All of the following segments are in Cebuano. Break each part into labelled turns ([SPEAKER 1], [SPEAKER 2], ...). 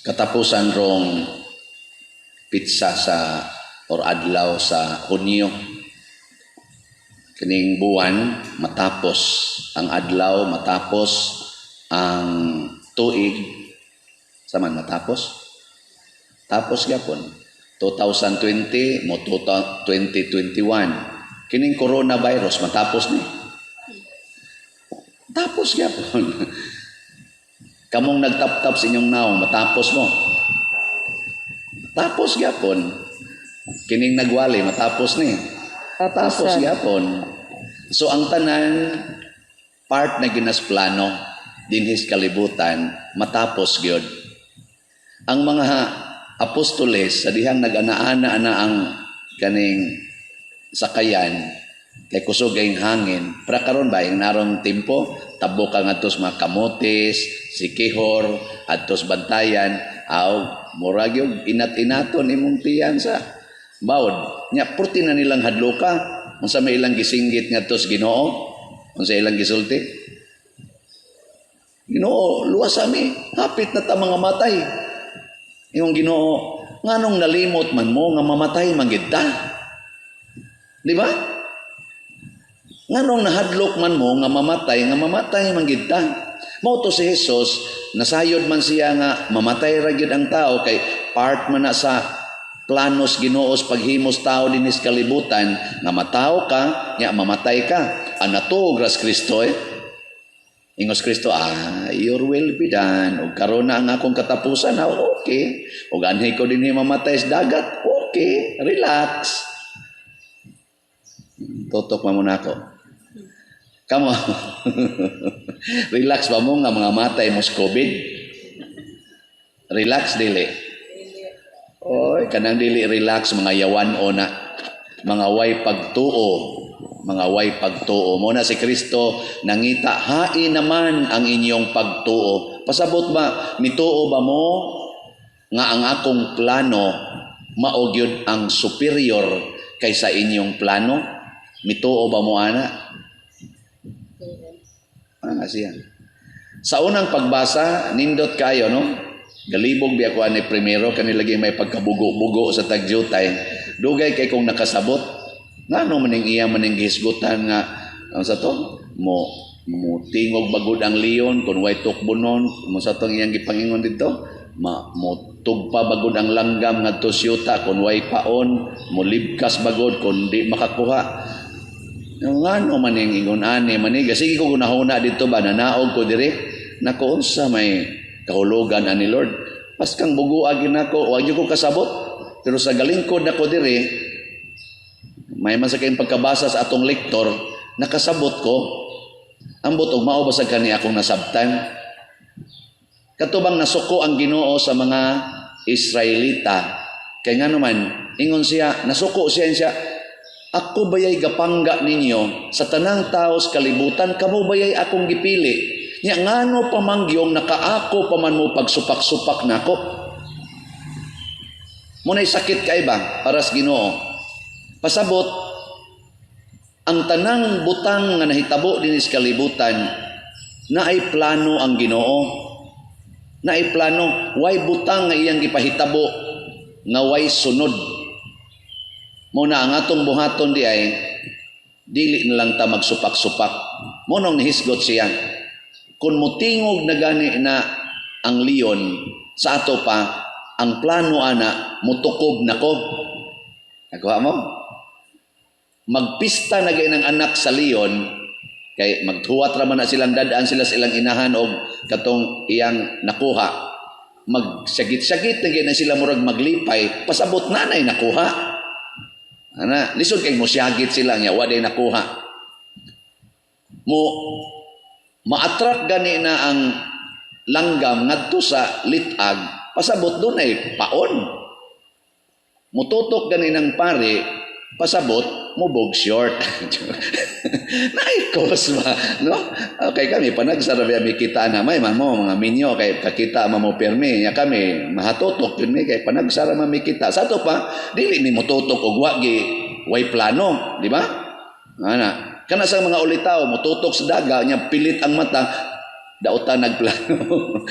[SPEAKER 1] Katapusan rong petsa sa or adlaw sa Hunyo. Kining buwan matapos ang adlaw, matapos ang tuig, sa man matapos. Tapos gyapon 2020 mo 2021. Kining coronavirus matapos ni. Tapos gyapon. Kamong nagtap-tap sa inyong naong, matapos mo. Tapos gyapon. Kining nagwali, matapos ni. Tapos
[SPEAKER 2] Tapusan.
[SPEAKER 1] Gyapon. So ang tanan part na ginas plano dinhis kalibutan matapos gyud. Ang mga apostoles sa dihang nag-ana-ana na ang kaning sakayan kay kusog kayong hangin. Para karon ba yung narong timpo tabok ka ngadto sa mga kamotes, Siquijor, adtos Bantayan, aw murag yung inat-inaton imong tiyan sa bawod. Nya purti na nilang hadloka unsa may ilang gisinggit ngadto sa Ginoo? Unsa ilang gisulti? "Ginoo, luwas ami, hapit na ta mga matay." Yung Ginoo, "Nganong nalimot man mo nga mamatay man gid ta?" Di ba? Nganong nahadlok man mo nga mamatay man gid ta? Mao to si Jesus, nasayod man siya nga mamatay ra gyud ang tao kay part man na sa planos Ginoo sa paghimos tao dinis kalibutan nga matawo ka, nya mamatay ka. Ana to gras Kristo eh. Ingos Kristo, "Ah, your will be done. Ug karon na ang akong katapusan, ah, okay. Ug anhi ko dinhi mamatay sa dagat, okay, relax." Tutok man muna ako. Kamo, relax ba mo nga mga matay mo sa COVID? Relax dili? Oy, kanang dili relax mga yawan o na mga way pagtuo, mga way pagtuo. Mo na si Kristo nangita, "Hain naman ang inyong pagtuo." Pasabot ba, mituo ba mo nga ang akong plano mao gyud ang superior kaysa inyong plano? Mituo ba mo ana? Ah, siya. Sa unang pagbasa, nindot kayo, no? Galibog biya ko ani primero, kani lagi may pagkabugo-bugo sa tagyutay. Dugay kay kong nakasabot. Ngano maning iya maning gihisgutan nga ang sa to? Mo tingog bagud ang leon kung way tukbonon mo sa tong iyang gipangingon dito, ma mo tugpa bagud ang langgam ngadto siyuta kung way paon, mo libkas bagod kung di makakuha. Ngano man ning ingon ani maniga? Sige ko gunahuna dito ba, nanaog ko diri nako, unsa may kahulugan ani, Lord? Paskang bugo gyud nako, wa gyud ko kasabot, pero sa galingkod nako diri may man sa kayong pagkabasa sa atong lektor, nakasabot ko. Ambot og mao ba sa kani akong nasabtan? Katubang nasuko ang Ginoo sa mga Israelita kay ngano man ingon siya, nasuko siya siya, "Ako bayay gapangga ninyo sa tanang tao sa kalibutan, kamo bayay akong gipili? Nya ngano pamangyong nakaako pa man mo pagsupak-supak nako?" Muna'y sakit kay ba para sa Ginoo. Pasabot ang tanang butang nga nahitabo dinhi sa kalibutan naay plano ang Ginoo. Naay plano, way butang nga iyang gipahitabo nga way sunod. Mo na ang atong buhaton di ay dili na lang ta magsupak-supak. Mo nang nihisgot siya. Kung mutingog na gani na ang leon sa ato pa, ang plano ana mutukob nako. Nakuha mo? Magpista na gay ng anak sa leon kay magtuwat ra man na silang dadaan sila sa ilang inahan og katong iyang nakuha. Magsagit-sagit na gay na sila murag maglipay, pasabot nanay nakuha. Ana, lisod kay mosyagit sila nya wa day nakuha. Mo ma-attract gani na ang langgam ngadto sa litag, pasabot dunay paon. Mututok gani ng pari, pasabot mubog short. Naikos ba, no? Okay kami panagsara mi kita na may man mo mga minyo kay kakita man mo permi nya kami mahatutok yun mi kay panagsara man mi kita. Sa ato pa dili mi motutok og wa gi way plano, di ba? Ana, kana sa mga ulitaw motutok sa daga nya pilit ang mata, dautan nagplano.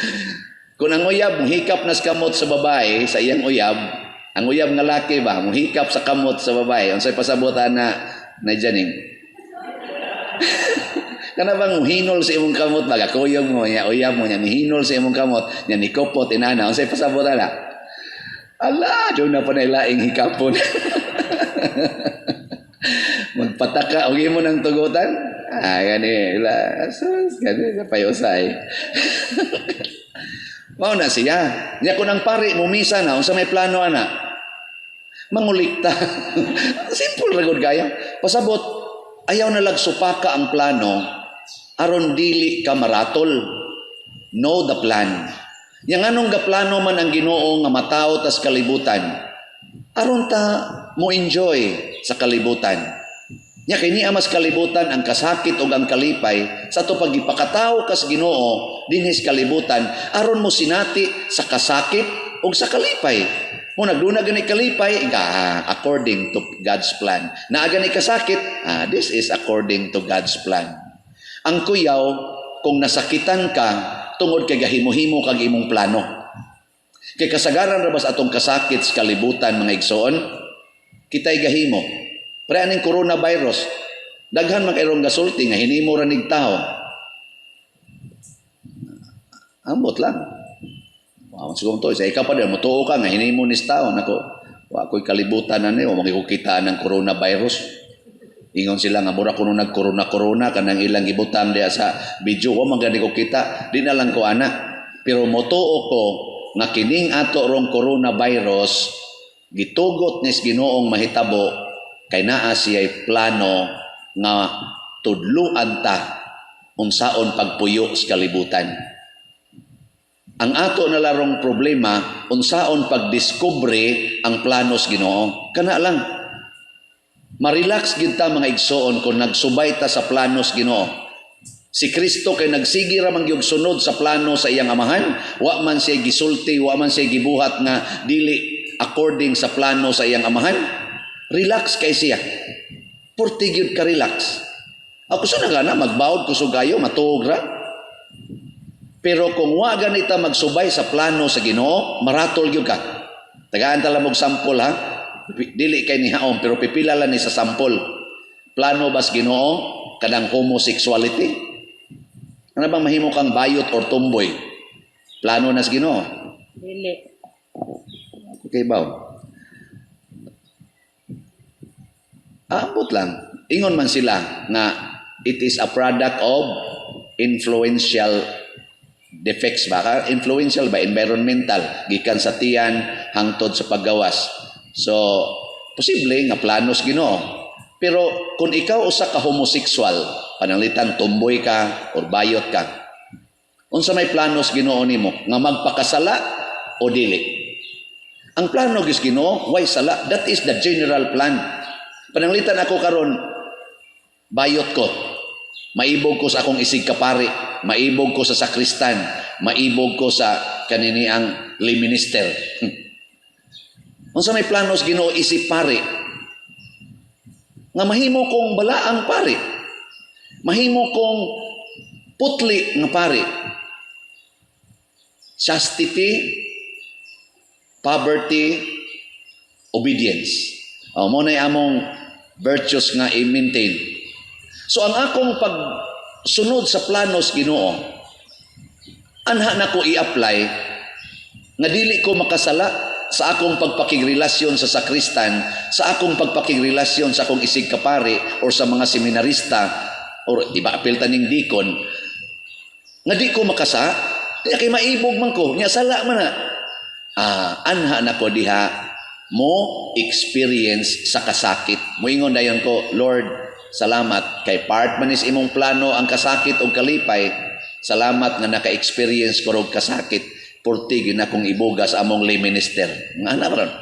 [SPEAKER 1] Kung ang uyab muhikap na sa kamot sa babae, sa iyang uyab, ang uyab nga laki ba, muhikap sa kamot sa babae, unsay pasabot ana na janing? Kana bang muhinol sa imong kamot ba, kuyog mo nya uyab mo nya mihinol sa imong kamot nya nikopot inana, unsay pasabot ana? Ala, doon na pa na ilaing hikapon. Magpataka og imo ng tugutan. Ah, gani ila sus gani sa payusay. Mao na siya. Nya kung ang pari mumisa na, unsa may plano ana? Mangulikta. Simple ra gud kayo. Pasabot, ayaw na lag supaka ang plano aron dili ka maratol. Know the plan. Yang anong gaplano man ang Ginoo nga matawo tas kalibutan, aron ta mo enjoy sa kalibutan. Nya kay niya mas kalibutan ang kasakit ug ang kalipay sa ato pagipakatawo kas Ginoo dinhi sa kalibutan aron mo sinati sa kasakit ug sa kalipay. Mo nagduna gani kalipay, ah, according to God's plan. Naa gani kasakit, ah, this is according to God's plan. Ang kuyaw, kung nasakitan ka tungod kay gahimo-himo kag imong plano. Kay kasagaran ra bas atong kasakit sa kalibutan, mga igsoon, kita'y gahimo. Pre aning coronavirus, daghan man kayrong gasulti nga hinimo ra nig tao. Ambot lang. Wow, siguro to, sa ikaw pa din, mutuo ka nga hinimo nis tao nako. Wa ko'y kalibutan na ni, wa makikita ng coronavirus. Ingon sila nga mura kuno nag-corona corona kanang ilang gibutang diya sa video, wa man gani ko kita, di na lang ko ana. Pero motuo ko nga kining ato rong coronavirus gitugot nis Ginoong mahitabo kay naa siya'y plano nga tudluan ta unsaon pagpuyo sa kalibutan. Ang ato na larong problema, unsaon pagdiskubre ang plano sa Ginoo. Kana lang. Ma-relax gid ta, mga igsoon, kung nagsubay ta sa plano sa Ginoo. Si Kristo kay nagsigi ra man gyud sunod sa plano sa iyang Amahan, wa man siya gisulti, wa man siya gibuhat nga dili according sa plano sa iyang Amahan. Relax kay siya. Purti gyud ka relax. Ako sa nga na magbawod kusog kayo, matuog ra. Pero kung wa ganita magsubay sa plano sa Ginoo, maratol gyud ka. Tagaan ta lang og sample ha. Dili kay ni haom pero pipila lang ni sa sample. Plano bas Ginoo kanang homosexuality? Ano bang mahimo kang bayot or tomboy? Plano nas Ginoo?
[SPEAKER 2] Dili.
[SPEAKER 1] Okay ba? Ambot lang. Ingon man sila nga it is a product of influential defects ba? Influential ba? Environmental. Gikan sa tiyan hangtod sa paggawas. So, posible nga planos Ginoo. Pero kung ikaw usa ka homosexual, pananglitan tomboy ka or bayot ka, unsa may planos Ginoo nimo nga magpakasala o dili? Ang plano gis Ginoo, way sala. That is the general plan. Pananglitan ako karon bayot ko. Maibog ko sa akong isig kapari, maibog ko sa sakristan, maibog ko sa kanini ang lay minister. Unsa may planos Ginoo isip pari? Nga mahimo kong balaang pari. Mahimo kong putli nga pari. Chastity, poverty, obedience. O, mo na among virtues nga i-maintain. So ang akong pagsunod sa planos Ginoo, anha na ko i-apply nga dili ko makasala sa akong pagpakigrelasyon sa sakristan, sa akong pagpakigrelasyon sa akong isig kapari or sa mga seminarista or iba apil taning dikon nga di ko makasa, nya kay maibog man ko, nya sala man na. Ah, anha na ko diha mo experience sa kasakit. Moingon dayon ko, "Lord, salamat kay part man is imong plano ang kasakit og kalipay. Salamat nga naka-experience ko og kasakit. Purti gina kong ibuga sa among lay minister." Nga ana ron.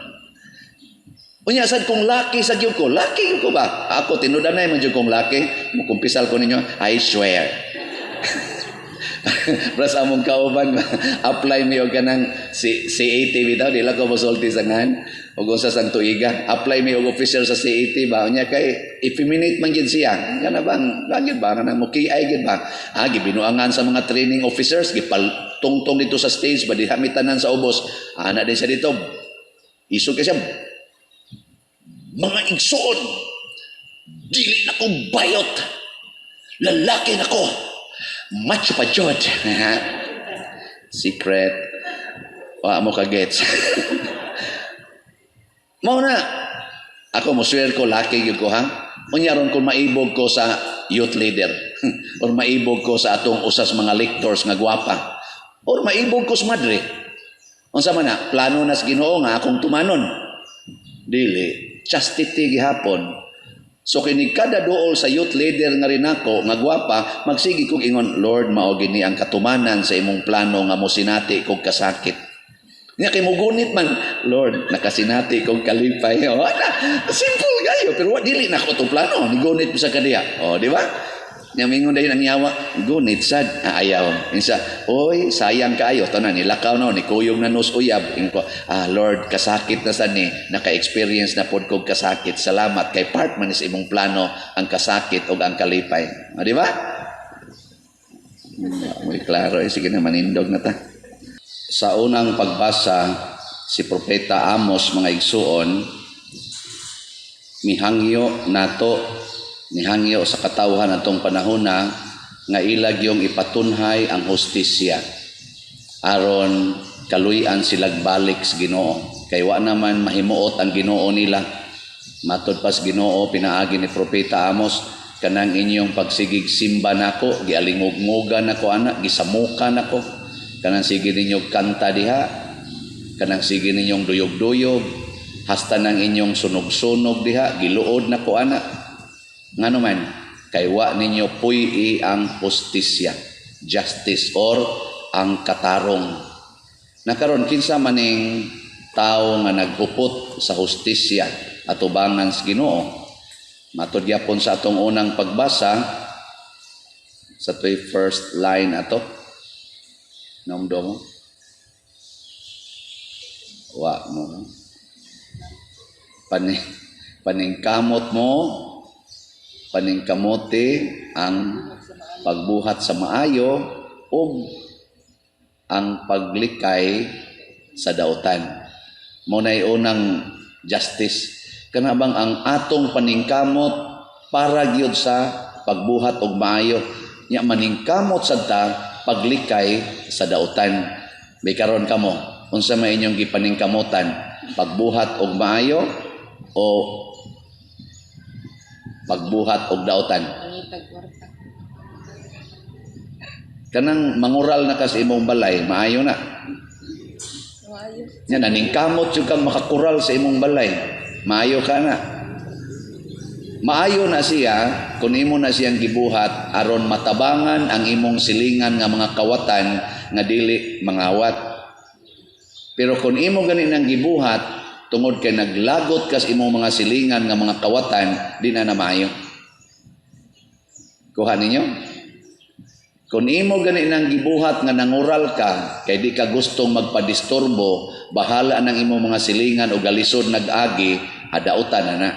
[SPEAKER 1] Unya sad kung laki sa gyud ko, laki gyud ko ba? Ako tinudanay man jud kong laki, mukumpisal ko ninyo, I swear. Pras among kauban, apply mi og kanang si CAT bitaw, di lang ko mosulti sa ngan og unsa sang tuiga. Apply mi og official sa CAT ba, unya kay effeminate man gid siya. Kana bang gyud ba kanang mo KI gid ba? Ah, gibinuangan sa mga training officers, gipal Pagtungtong dito sa stage ba, diha mi tanan sa ubos. Ana din siya dito. Isog kay siya. "Mga igsoon, dili na ko bayot. Lalaki na ko. Macho pa jud." Secret. Wa mo ka-gets. Mao na. Ako mo swear ko, laki gyud ko, ha. Unya ron kung maibog ko sa youth leader or maibog ko sa atong usas mga lectors nga gwapa or maibog ko sa madre. Unsa man na, plano na sa Ginoo nga akong tumanon? Dili, chastity gihapon. So kini kada duol sa youth leader nga rin ako nga gwapa, magsige kog ingon, "Lord, mao gini ang katumanan sa imong plano nga mosinati kog kasakit." Nga kay mugunit man, "Lord, nakasinati kog kalipay." Oh, ana, simple kayo, pero wa dili na ko itong plano, ni gunit sa kadiya. Oh, di ba? Nya mingon dayon ang yawa, "Gunit sad." Ah, ayaw. Insa, "Oy, sayang kaayo." Tanan nilakaw na, ni kuyog na nos uyab. Ingon ko, "Ah, Lord, kasakit na sad ni, naka-experience na pod kog kasakit. Salamat kay part man is imong plano ang kasakit ug ang kalipay." Ah, di ba? Muy klaro, eh. Sige na, manindog na ta. Sa unang pagbasa, si Propeta Amos, mga igsuon, mihangyo nato, mihangyo sa katawhan atong panahona nga ilag yung ipatunhay ang hustisya aron kaluy-an silag balik sa Ginoo, kay wa naman mahimuot ang Ginoo nila. Matod pas Ginoo pinaagi ni Propeta Amos, "Kanang inyong pagsigig simba nako, gialingog-ngogan nako ana, gisamukan nako. Kanang sige ninyong kanta diha, kanang sige ninyong duyog-duyog, hasta nang inyong sunog-sunog diha, giluod nako ana. Ngano man? Kay wa ninyo puy-i ang hustisya, justice or ang katarong." Nakaron, kinsa maning tao nga naghupot sa hustisya atubangan sa Ginoo? Matod gyapon sa atong unang pagbasa, sa to'y first line ato. Naumdo mo? Wa mo. Paningkamot mo, paningkamote ang pagbuhat sa maayo ug ang paglikay sa dautan. Mo na'y unang justice. Kana bang ang atong paningkamot para gyud sa pagbuhat og maayo. Nya maningkamot sad ta paglikay sa dautan. May karon kamo, unsa may inyong gipaningkamotan? Pagbuhat og maayo o pagbuhat og dautan?
[SPEAKER 2] Pangitag kwarta.
[SPEAKER 1] Kanang mangural na ka sa imong balay, maayo na?
[SPEAKER 2] Maayo.
[SPEAKER 1] Nya naningkamot jud kang makakural sa imong balay. Maayo ka na? Maayo na siya kung imo na siyang gibuhat aron matabangan ang imong silingan nga mga kawatan nga dili mangawat. Pero kung imo gani nang gibuhat tungod kay naglagot kas imong mga silingan nga mga kawatan, di na na maayo. Kuha ninyo? Kung imo gani nang gibuhat nga nangural ka kay di ka gustong magpadisturbo, bahala nang imong mga silingan o galisod nag-agi, adautan na na.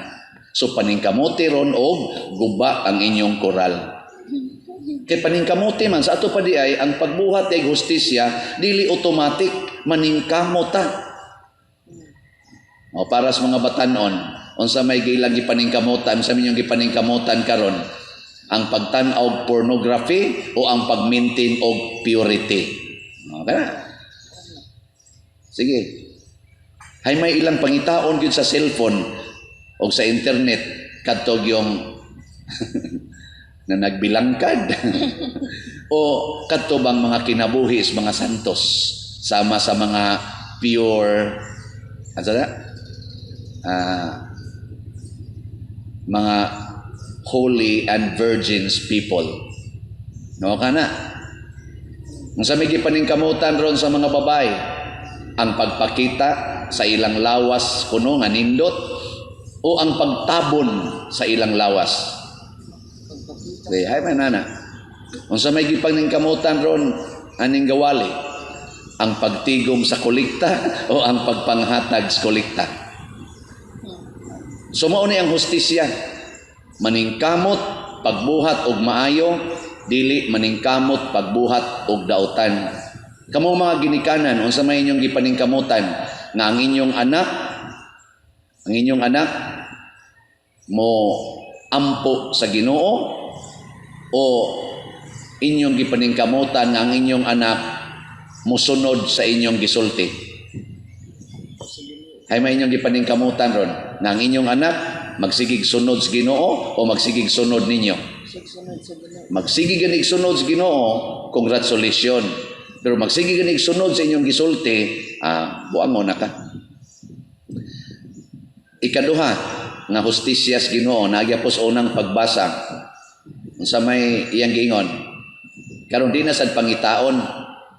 [SPEAKER 1] So paningkamuti ron og guba ang inyong koral. Kay paningkamuti man sa ato pa di ay ang pagbuhat ay hustisya dili automatic, maningkamot ta. O para sa mga batanon, unsa may gilang gipaningkamutan sa inyong gipaningkamutan karon? Ang pagtan-aw og pornography o ang pag-maintain og purity? Okay na. Sige. Hay may ilang pangitaon gyud sa cellphone o sa internet kadtog yung na nagbilangkad o kadto bang mga kinabuhi sa mga santos sama sa mga pure, ano na? Mga holy and virgins people. No ka na. Kung sa may gipaningkamutan ron sa mga babae, ang pagpakita sa ilang lawas kuno nga nindot o ang pagtabon sa ilang lawas? Di, hay man nana. Kung sa may gipaningkamutan ron aning gawali, ang pagtigom sa kolekta o ang pagpanghatag sa kolekta? So mao ni ang hustisya. Maningkamot pagbuhat og maayo, dili maningkamot pagbuhat og dautan. Kamo mga ginikanan, unsa may inyong gipaningkamutan nga ang inyong anak mo ampo sa Ginoo o inyong gipaningkamutan nga ang inyong anak mosunod sa inyong gisulti? Ay, may inyong gipaningkamutan ron nga ang inyong anak magsigig sunod sa Ginoo o magsigig sunod ninyo?
[SPEAKER 2] Sunod sa Ginoo.
[SPEAKER 1] Magsige ganig sunod sa Ginoo, congratulations. Pero magsige ganig sunod sa inyong gisulti, buangon na ka. Ikaduha nga hustisya sa Ginoo naa gyapon sa unang pagbasa. Unsa may iyang giingon? Karon di na sad pangitaon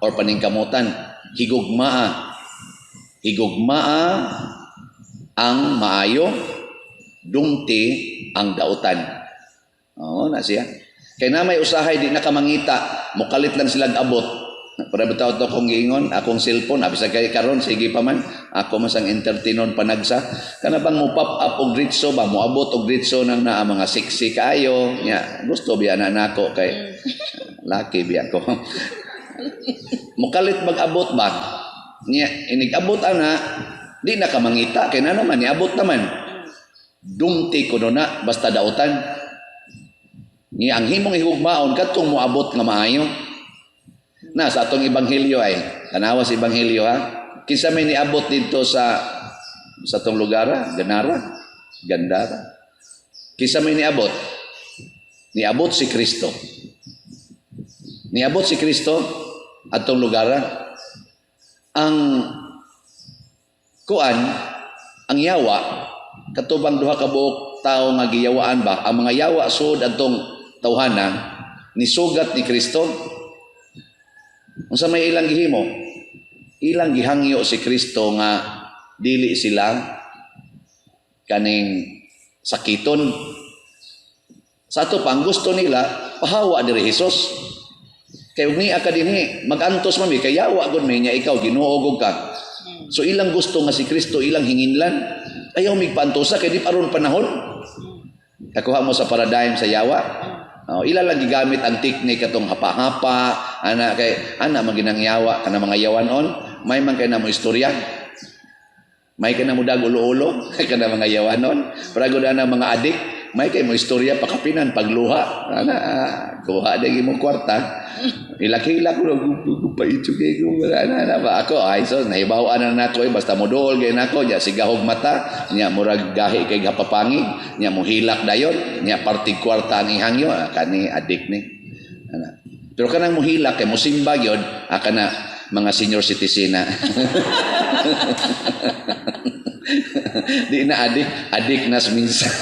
[SPEAKER 1] or paningkamutan, higugmaa. Higugmaa ang maayo, dumti ang dautan. Oo na siya. Kay na may usahay di na ka mangita, mukalit lang silang abot. Para bitaw to akong giingon, akong cellphone, abi sa kay karon sige pa man, ako man sang entertainon panagsa. Kana bang mo pop up og diretso ba, moabot og diretso nang naa mga sexy kaayo, nya gusto biya na nako kay laki biya ko. Mukalit mag-abot ba? Nya inig-abot ana, di na ka mangita kay na naman niabot naman. Dumti kuno na basta dautan. Ni ang himong higugmaon kadtong moabot nga maayo. Na sa atong ebanghelyo ay tanawa sa ebanghelyo ha. Kinsa may niabot didto sa atong lugar, ha? Ganara, Gandara. Kinsa may niabot? Niabot si Kristo. Niabot si Kristo atong lugar, ha? Ang kuan, ang yawa, katubang duha ka buok tawo nga giyawaan ba, ang mga yawa sud adtong tawhana nisugat ni Kristo. Unsa may ilang gihimo? Ilang gihangyo si Kristo nga dili sila kaning sakiton. Sa ato pa, ang gusto nila, pahawa diri, Hesus. Kay ug niya ka dinhi, magantos man mi kay yawa gud mi nya ikaw Ginoo ka. So ilang gusto nga si Kristo ilang hinginlan. Ayaw migpaantosa kay di pa ron panahon. Kakuha mo sa paradigm sa yawa. Oh, ila lang gigamit ang teknik katong hapa-hapa, ana kay ana man ginang yawa kana mga yawanon, may man kay na mo istorya. May kay na mo dag ulo-ulo, kana mga yawanon. Para gud ana mga adik, may kay mo istorya pakapinan pagluha. Ana kuha dagi mo kwarta. Ilak-hilak ko paitso kay ko ana ana ba ako ay so nahibaw-an na nako eh, basta mo dool kay nako nya sigahog mata nya murag gahi kay gapapangig nya mo hilak dayon nya partig kwarta ang ihangyo, kani adik ni ana. Pero kanang mohilak kay mosimba gyud, kana mga senior citizen na di na adik, adik na minsan.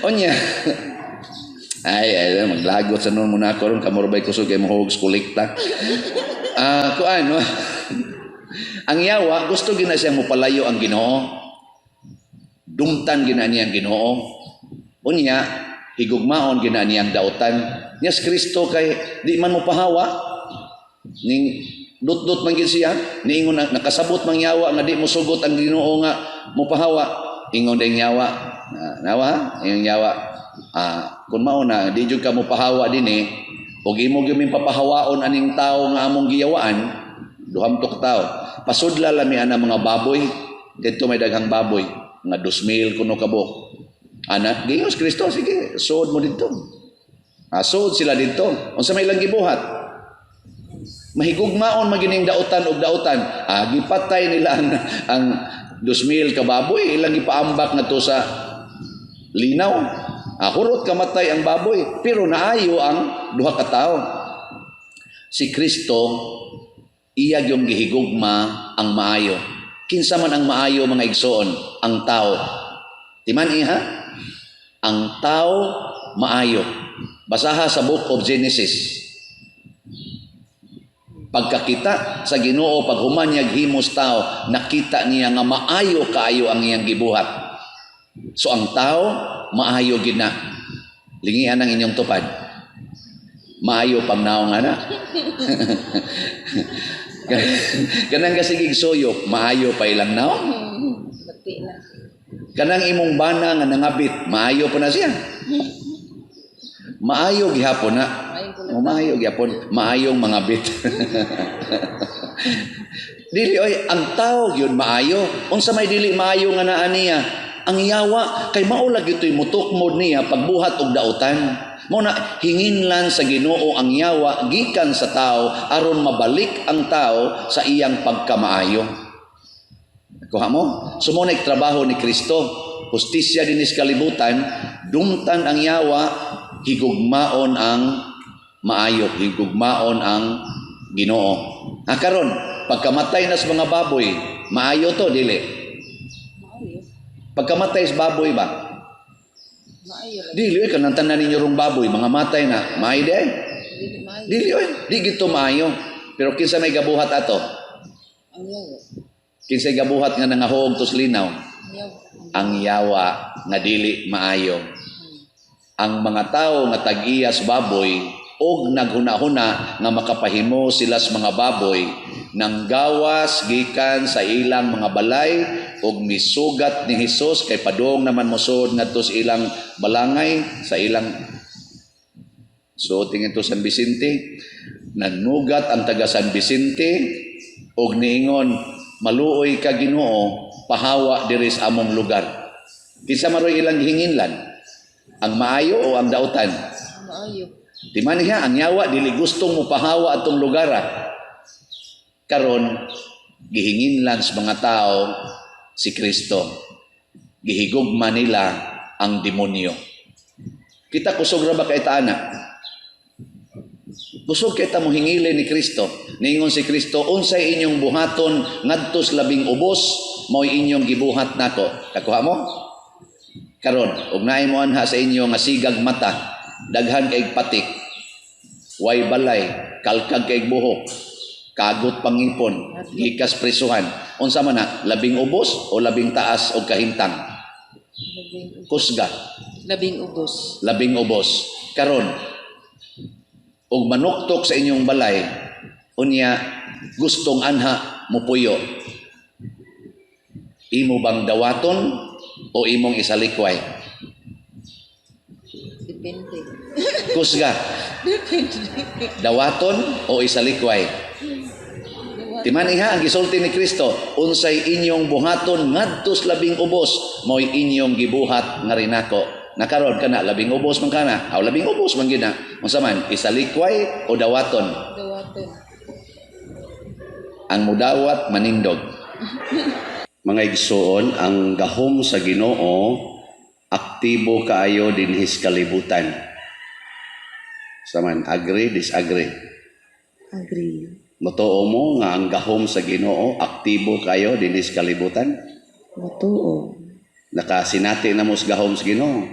[SPEAKER 1] Onya ay, ay, maglagot sa noon muna ako ron, kamurbay kusog kay mohog kolekta. Kuan, no? Ang yawa, gusto gina siyang mopalayo ang Ginoo. Dumtan gina niya ang Ginoo. Unya, higugmaon gina niya ang dautan. Nya si Kristo kay di man mo pahawa. Ning dut-dut man gid siya, niingon na, nakasabot mang yawa nga di mo sugot ang Ginoo nga mopahawa. Ingon ding yawa. Na, nawa ha? Ingon yawa. Kung mao na di jud ka mopahawa dinhi ug imo gyud ming papahawaon aning tawo nga among giyawaan, duham to ka tawo. Pasudla lami ana mga baboy, didto may daghang baboy, mga 2,000 kuno ka buok. Ana, giingon si Kristo, sige, suod mo didto. Suod sila didto. Unsa may ilang gibuhat? Mahigugmaon magining dautan og dautan. Gipatay nila ang 2,000 ka baboy, ilang gipaambak ngadto sa linaw. Hurot kamatay ang baboy, pero naayo ang duha ka tawo. Si Kristo iya yung gihigugma ang maayo. Kinsa man ang maayo, mga igsoon? Ang tao. Timan iha? Ang tao maayo. Basaha sa Book of Genesis. Pagkakita sa Ginoo paghuman niya himos tao, nakita niya nga maayo kaayo ang iyang gibuhat. So ang tao maayo gid na. Lingian ang inyong tupad. Maayo pang naong ana. Kanang kasigig suyop, maayo pa ilang naong.
[SPEAKER 2] Bati na.
[SPEAKER 1] Kanang imong bana nga nangabit, maayo pa na siya. Maayo gihapon na.
[SPEAKER 2] Maayo po na.
[SPEAKER 1] Maayo gyapon, maayong mga bit. Dili oy, ang tao gyud maayo. Unsa may dili maayo nga naa niya? Ang yawa, kay mao lagi to'y mutukmod niya pagbuhat og dautan. Mao na hinginlan sa Ginoo ang yawa gikan sa tao aron mabalik ang tao sa iyang pagkamaayo. Kuha mo? So mao na trabaho ni Kristo. Hustisya dinhi sa kalibutan, dumtan ang yawa, higugmaon ang maayo, higugmaon ang Ginoo. Ha karon, pagkamatay na sa mga baboy, maayo to dili?
[SPEAKER 2] Maayo.
[SPEAKER 1] Pagkamatay sa baboy ba?
[SPEAKER 2] Maayo lagi.
[SPEAKER 1] Dili oy, kanang tanan ninyo rong baboy, mga matay na, maayo di ay.
[SPEAKER 2] Dili maayo.
[SPEAKER 1] Dili oy, di gito maayo. Pero kinsa may gabuhat ato?
[SPEAKER 2] Ang yawa.
[SPEAKER 1] Kinsay gabuhat nga nangahoog tos linaw?
[SPEAKER 2] Ang yawa.
[SPEAKER 1] Ang yawa nga dili maayo. Ang mga tao nga tag-iyas baboy og naghuna-huna nga makapahimo sila sa mga baboy, nanggawas gikan sa ilang mga balay og misugat ni Hesus kay padung naman mosud ngadto sa ilang balangay, sa ilang. So tingin to San Vicente, nagnugat ang taga San Vicente og niingon, "Maluoy ka, Ginoo, pahawa diri sa among lugar." Kinsa maroy ilang gihinginlan? Ang maayo o ang dautan?
[SPEAKER 2] Ang maayo.
[SPEAKER 1] Di man niya, ang yawa dili gustong mopahawa atong lugar. Ah. Karon gihinginlan sa mga tao si Kristo. Gihigugma nila ang demonyo. Kita, kusog ra ba kay ta ana? Kusog kay ta mo hingili ni Kristo. Niingon si Kristo, "Unsay inyong buhaton ngadto sa labing ubos, mao'y inyong gibuhat nako." Kakuha mo? Karon, ug naay mo anha sa inyo nga sigag mata, daghan kay patik, way balay, kalkag kay buhok, kagot pangipon, gikas prisuhan. Unsa man na, labing ubos o labing taas og kahimtang?
[SPEAKER 2] Labing,
[SPEAKER 1] Kusga.
[SPEAKER 2] Labing ubos.
[SPEAKER 1] Labing ubos. Karon, ug manuktok sa inyong balay, unya gustong anha mupuyo. Imo bang dawaton o imong isalikway?
[SPEAKER 2] Depende.
[SPEAKER 1] Kusga.
[SPEAKER 2] Depende.
[SPEAKER 1] Dawaton o isalikway? Timan iha ang gisulti ni Kristo, "Unsay inyong buhaton ngadto sa labing ubos, mao'y inyong gibuhat nga rinako." Nakaron kana labing ubos man kana, aw labing ubos man gyud na. Unsa man, isalikway o dawaton?
[SPEAKER 2] Dawaton.
[SPEAKER 1] Ang mudawat manindog. Mga igsoon, ang gahom sa Ginoo aktibo kaayo dinhi sa kalibutan. Saman, agree, disagree?
[SPEAKER 2] Agree.
[SPEAKER 1] Motoo mo nga ang gahom sa Ginoo aktibo kayo dinhi sa kalibutan?
[SPEAKER 2] Motoo.
[SPEAKER 1] Nakasinati na mo sa gahom sa Ginoo.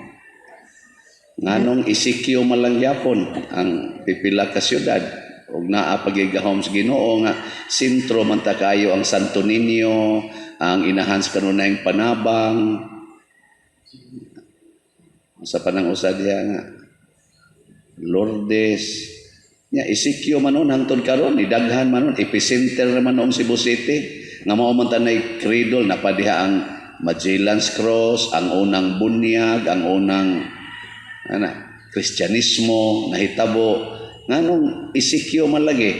[SPEAKER 1] Nganong ECQ man lang gyapon ang pipila ka syudad ug naa pa gyud gahom sa Ginoo nga sentro man ta kayo ang Santo Niño, ang inahan sa kanunayng panabang sa panang usa diha nga Lourdes nya. ECQ man nun hangtod karon, idaghan man nun, epicenter man noong Cebu City nga mao man tanay cradle na pa diha ang Magellan's Cross, ang unang bunyag, ang unang ana Kristyanismo nahitabo. Nganong ECQ man lagi?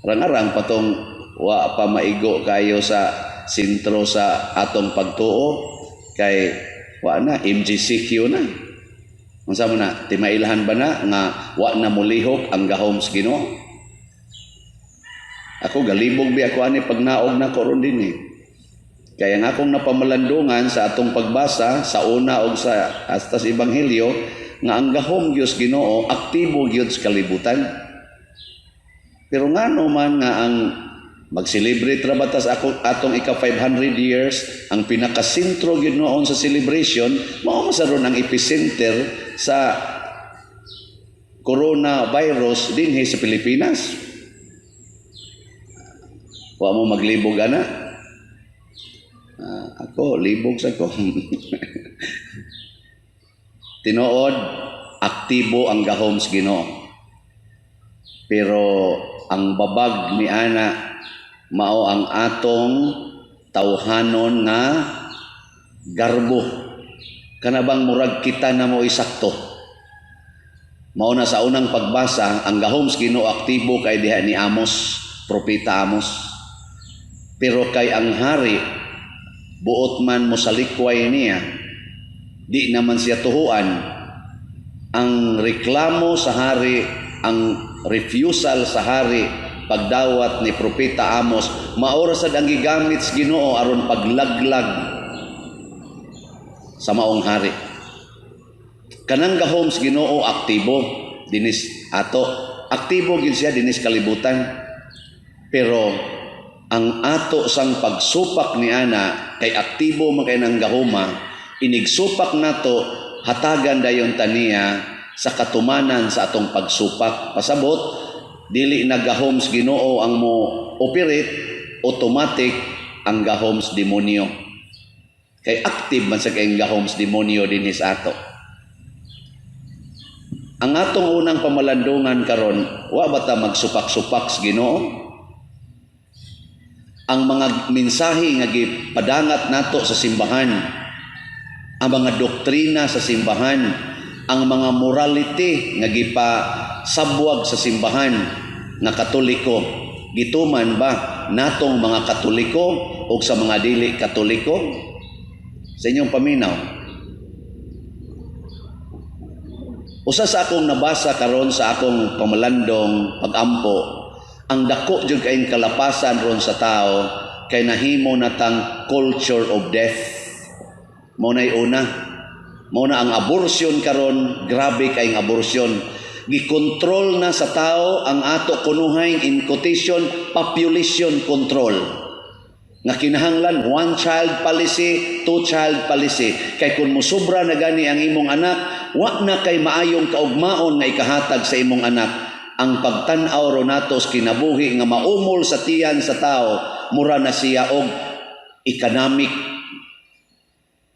[SPEAKER 1] Arang-arang patong wa pa maigo kayo sa sentro sa atong pagtuo kay wa na MGCQ na. Unsa man na, timailhan ba na nga wa na mulihok ang gahom sa Ginoo? Ako, galibog bi ako ani pag naog na ko ron din eh. Kaya nga akong napamalandungan sa atong pagbasa sa una og sa hasta sa Ebanghelyo nga ang gahom Dios Ginoo aktibo gyud sa kalibutan. Pero ngano man nga ang mag-celebrate ra ba tas ako atong ika 500 years, ang pinakasentro gyud noon sa celebration mao man sa ron ang epicenter sa coronavirus dinhi sa Pilipinas? Wa mo maglibog ana? Ah, ako libog sa ko. Tinuod, aktibo ang gahom sa Ginoo. Pero ang babag ni ana mao ang atong tawhanon nga garbo. Kana bang murag kita na mo isakto. Mao na sa unang pagbasa, ang gahom sa Ginoo aktibo kay diha ni Amos, propeta Amos. Pero kay ang hari buot man mo salikway niya, di naman siya tuhuan. Ang reklamo sa hari, ang refusal sa hari pagdawat ni propeta Amos, mao ra sad ang gigamit sa Ginoo aron paglaglag sa maong hari. Kanang gahom sa Ginoo aktibo dinis ato. Aktibo gid siya dinis kalibutan. Pero ang ato sang pagsupak ni ana, kay aktibo man kay nang gahoma, inigsupak nato, hatagan dayon taniya sa katumanan sa atong pagsupak. Pasabot, dili na gahom sa Ginoo ang mo operate, automatic ang gahom sa demonyo. Kay active man sa kayong gahom sa demonyo dinhi sa ato. Ang atong unang pamalandungan karon, wa ba ta magsupak-supak sa Ginoo? Ang mga mensahe nga gipadangat nato sa simbahan, ang mga doktrina sa simbahan, ang mga morality nga gipasabwag sa simbahan nga Katoliko, gituman ba natong mga Katoliko o sa mga dili Katoliko? Sa inyong paminaw. Usa sa akong nabasa karon sa akong pamalandong pagampo, ang dako jud kayong kalapasan ron sa tao kay nahimo natang culture of death. Mao na'y una. Mao na ang abortion karon, grabe kayong abortion. Gikontrol na sa tao ang ato kunuhay, in quotation, population control. Nga kinahanglan one child policy, two child policy. Kay kung musobra na gani ang imong anak, wa na kay maayong kaugmaon nga ikahatag sa imong anak. Ang pagtan-aw ro nato sa kinabuhi nga maumol sa tiyan sa tao, mura na siya og economic.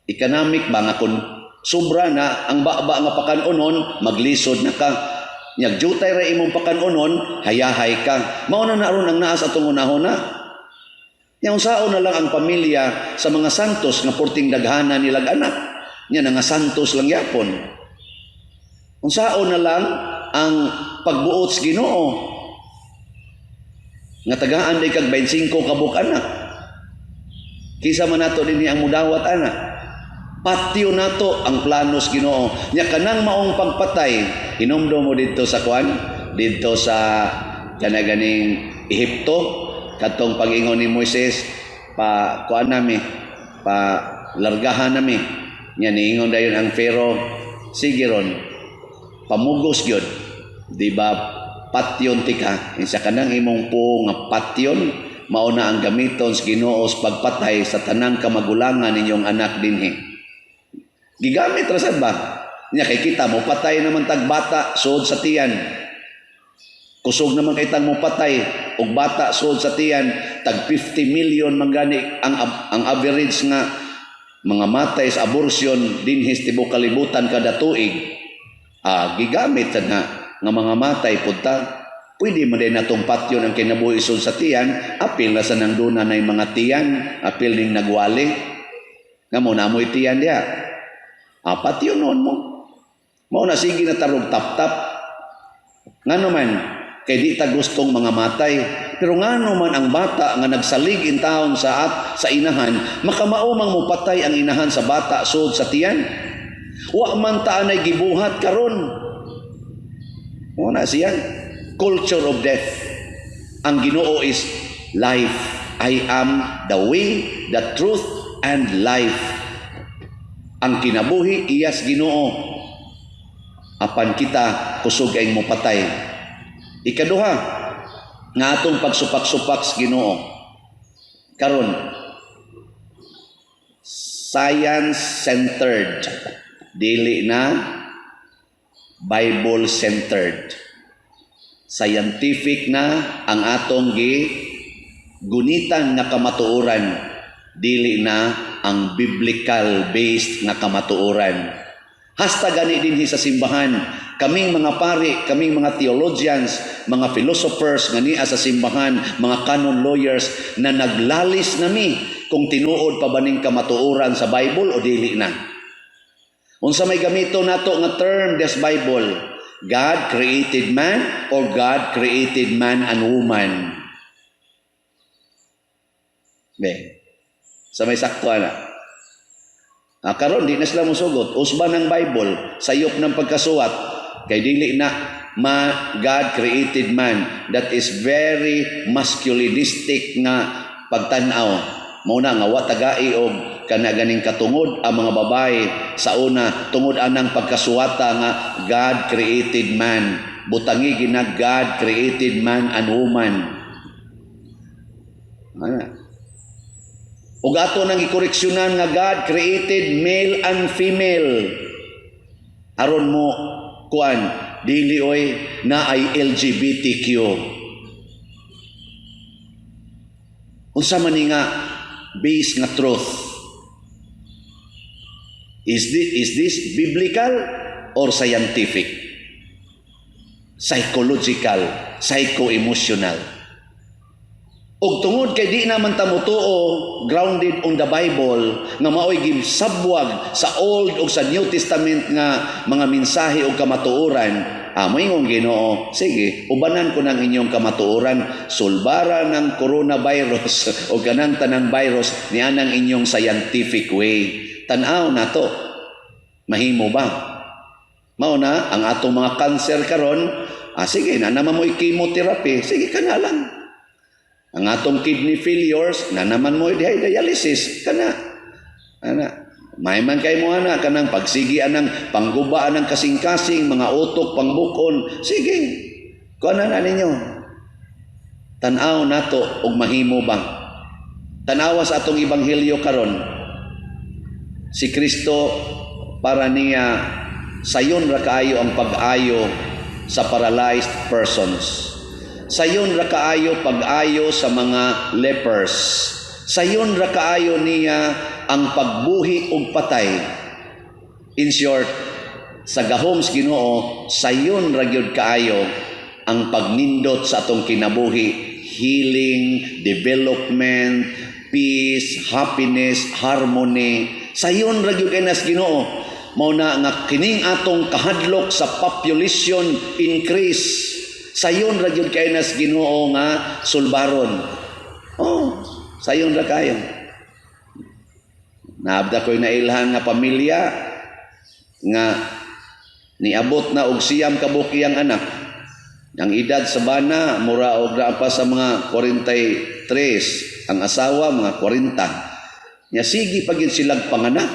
[SPEAKER 1] Economic ba nga kung sobra na ang baba nga pakanunon, maglisod na ka. Nyag jutay ra imong pakanunon, hayahay ka. Mao na ron ang naa sa atong unahona. Nya unsaon na lang ang pamilya sa mga santos nga porting daghana nilag anak. Nya nga santos lang yapon. Unsaon na lang ang pagbuot sa Ginoo nga tagaan day kag 25 ka buok anak. Kisa man nato dinhi ang mudawat ana. Patyo nato ang plano sa Ginoo. Nya kanang maong pagpatay, hinumdum mo didto sa kuan, didto sa kanaganing Ehipto, katong pag-ingon ni Moises, pa kuan nami, pa largahan nami. Nya niingon dayon ang Pharaoh, sige ron, pamugos gyud. Di ba patyon tika, insa kanang imong po nga patyon, mao na ang gamiton sa Ginoo sa pagpatay sa tanang kamagulangan ninyong anak dinhi. Gigamit ra sad ba? Nya kay kita mo patay naman tag bata sud sa tiyan. Kusog naman kay tang mo patay og bata sud sa tiyan, tag 50 million man gani ang average nga mga matay sa abortion dinhi sa tibuok kalibutan kada tuig. Gigamit sad na nga mga matay punta. Pwede man din natong patyon ang kinabuhi sud sa tiyan, apil na sa nang duna nay mga tiyan, apil ning nagwali. Nga mo na mo'y tiyan diha. Patyon noon mo. Mao na sige na tarog tap-tap. Ngano man, kay di ta gustong mga matay. Pero ngano man ang bata nga nagsalig in taon sa at sa inahan, makamaumang mopatay ang inahan sa bata sud sa tiyan. Wa man ta anay gibuhat karon. Mao na siya. Culture of death. Ang Ginoo is life. I am the way, the truth, and life. Ang kinabuhi iyas Ginoo. Apan kita kusog ay mopatay. Ikaduha, nga atong pagsupak-supak sa Ginoo. Karon, science-centered, dili na Bible-centered. Scientific na ang atong gi gunitan nga kamatuoran, dili na ang biblical based nga kamatuoran. Hasta gani dinhi sa simbahan, kaming mga pari, kaming mga theologians, mga philosophers nga niya sa simbahan, mga canon lawyers na naglalis nami kung tinuod pa ba ning kamatuoran sa Bible o dili na. Unsa may gamito nato nga term des Bible? God created man or God created man and woman? Be. Sa may sakto ana. Ah, karon di na sila musugot. Usban ng Bible, sayop ng pagkasuwat, kay dili na ma God created man. That is very masculinistic nga pagtan-aw. Mao na nga wa tagai og kana ganing katungod ang mga babae sa una tungod anang pagkasuwata nga God created man. Butangi gina God created man and woman. Ana. Ug ato nang ikoreksyonan nga God created male and female. Aron mo kuan, dili oy, na ay LGBTQ. Unsa man ni nga base nga truth? Is this biblical or scientific? Psychological, psycho-emotional. Ug tungod kay di naman ta motuo grounded on the Bible nga maoy gisabwag sa Old ug sa New Testament nga mga mensahe ug kamatuoran, moingon Ginoo, "Sige, ubanan ko ng inyong kamatuoran, sulbara ng coronavirus o kanang tanang virus nianang inyong scientific way. Tan-aw nato. Mahimo ba?" Mao na ang atong mga cancer karon, sige na naman mo'y chemotherapy, sige kana lang. Ang atong kidney failures, na naman mo dialysis, kana. Ana, may man kay mo ana kanang pagsigi anang pangguba anang kasing-kasing, mga utok pangbukon, sige. Kuan na ninyo. Tan-aw nato og mahimo ba. Tanawa sa atong ebanghelyo karon. Si Kristo, para niya sayon ra kaayo ang pag-ayo sa paralyzed persons. Sayon ra kaayo pag-ayo sa mga lepers. Sayon ra kaayo niya ang pagbuhi og patay. In short, sa gahom sa Ginoo, sayon ra gyud kaayo ang pagnindot sa atong kinabuhi, healing, development, peace, happiness, harmony. Sayon ra gyud kay nas Ginoo. Mao na nga kining atong kahadlok sa population increase, sayon ra gyud kay nas Ginoo nga sulbaron. Oh, sayon ra kayo. Naabda ko'y nailhan nga pamilya nga niabot na og 9 ka buok iyang anak. Ang edad sa bana mura og naa pa sa mga 43, ang asawa mga 40. Nya sige pa gyud silag panganak.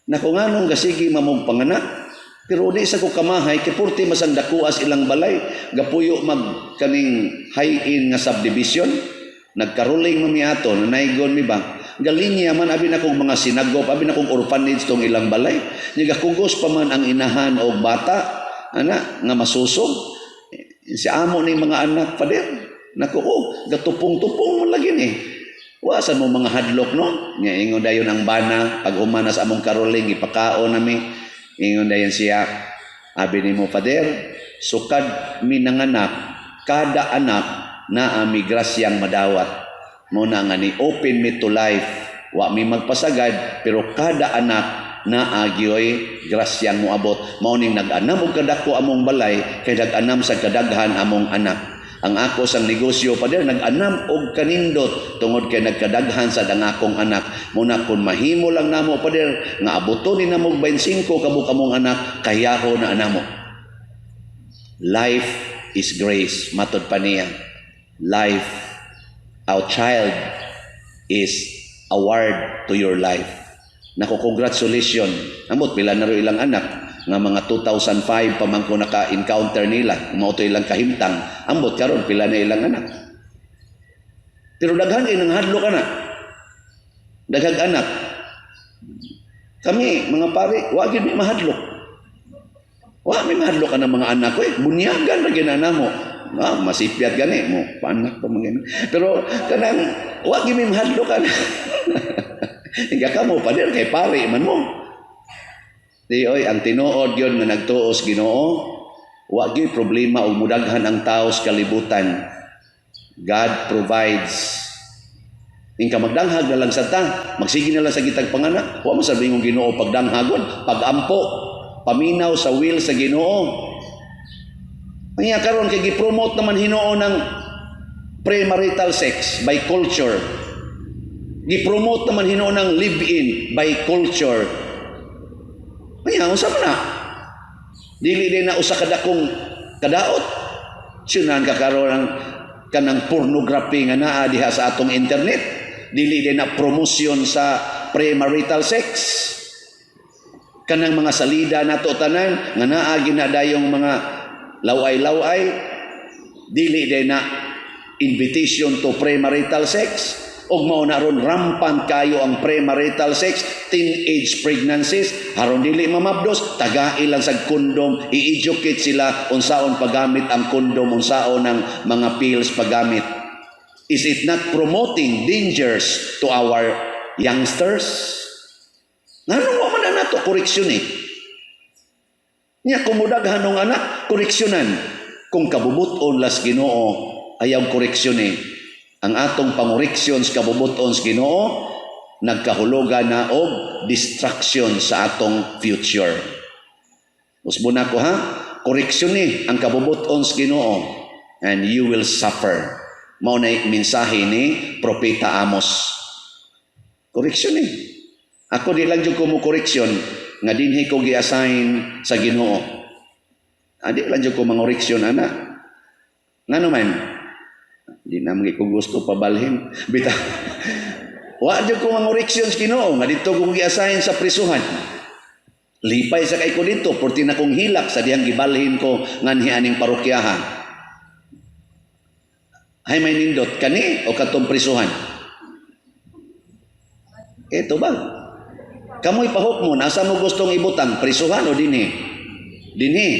[SPEAKER 1] Nako, nganong gasigi mamog panganak? Pero di sa ko kamahay kay purti masang dakuas ilang balay, gapuyo mag kaning high-end nga subdivision. Nagkaruling man mi ato, nanaygon mi ba? Galinya man, abi na kong mga sinagop, abi na kong orphanage tong ilang balay. Nya gakugos pa man ang inahan og bata, ana nga masusog. Si amo ni mga anak, pader. Nako, oh, gatupong-tupong man lagi ni. Wa sa mo mga hadlok, no? Nya ingon dayon ang bana pag humana sa among karoling, ipakaon nami. Ingon dayon siya, "Abi nimo, Pader, sukad mi nanganak, kada anak naa mi grasyang madawat. Mo na nga ni open me to life. Wa mi magpasagad, pero kada anak naa gyoy grasyang moabot. Mao ning nag-anam og kadako among balay kay nag-anam sa kadaghan among anak. Ang ako sang negosyo, Pader, nag-anam og kanindot tungod kay nagkadaghan sa ang akong anak. Muna kung mahimo lang namo, Pader, nga abuton ni namo 25 ka among anak, kayaho na namo." Life is grace, matod pa niya. Life, our child is award to your life. Nako, congratulations. Amot pila na ro ilang anak nga mga 2005 pa man ko naka-encounter nila, mao to ilang kahimtang. Ambot karon pila na ilang anak. Pero daghan kay nang hadlok ana. Daghang anak. Kami mga pare, wa gyud mi mahadlok. Wa mi mahadlok ang mga anak ko eh. Bunyagan ra gyud na namo. Ah, masipyat gani mo, paanak pa man gani. Pero kanang wa gyud mi mahadlok ana. Hingga kamo, pader, kay pare man mo. Di oy, ang tinuod yun nga nagtuos Ginoo, wa gyud problema og mudaghan ang tao sa kalibutan. God provides. Ingka magdanghag na lang sa ta, magsige na lang sa gitag panganak, wa man sa bingong Ginoo pagdanghagon, pagampo, paminaw sa will sa Ginoo. Kaya karon kay gi-promote naman hinuon ng premarital sex by culture. Gi-promote naman hinuon ng live-in by culture. Kaya unsa man na? Dili din na usa ka dakong kadaot. Sunan ka karon ang kanang pornography nga naa diha sa atong internet. Dili din na promosyon sa premarital sex. Kanang mga salida nato tanan nga naa ginadayong mga laway-laway, dili din na invitation to premarital sex. Og mao na ron rampant kayo ang premarital sex, teenage pregnancies. Haron dili mamabdos, tagai lang sa kondom, i-educate sila unsaon paggamit ang kondom, unsaon ang mga pills paggamit. Is it not promoting dangers to our youngsters? Nganong wa man na nato koreksyon eh? Nya kung mudaghan ng anak, koreksyonan. Kung kabubuton las Ginoo, ayaw koreksyon eh. Ang atong pangoreksyon sa kabubuton sa Ginoo, nagkahulugan na og destruction sa atong future. Usbo na ko ha, koreksyon ni ang kabubuton sa Ginoo and you will suffer. Mao na mensahe ni Propeta Amos. Koreksyon ni. Ako di lang jud ko mo koreksyon nga dinhi ko gi-assign sa Ginoo. Adi lang jud ko mangoreksyon ana. Ngano man? Di na ko gusto pabalhin. Bitaw. Wa jud ko mangoreksyon sa Ginoo nga didto ko gi-assign sa prisuhan. Lipay sa kay ko dito, porti na kong hilak sa dihang gibalhin ko nganhi aning parokyaha. Hay may nindot kani o katong prisuhan? Ito ba? Kamoy pahok mo, nasa mo gustong ibutang, prisuhan o dinhi? Dinhi.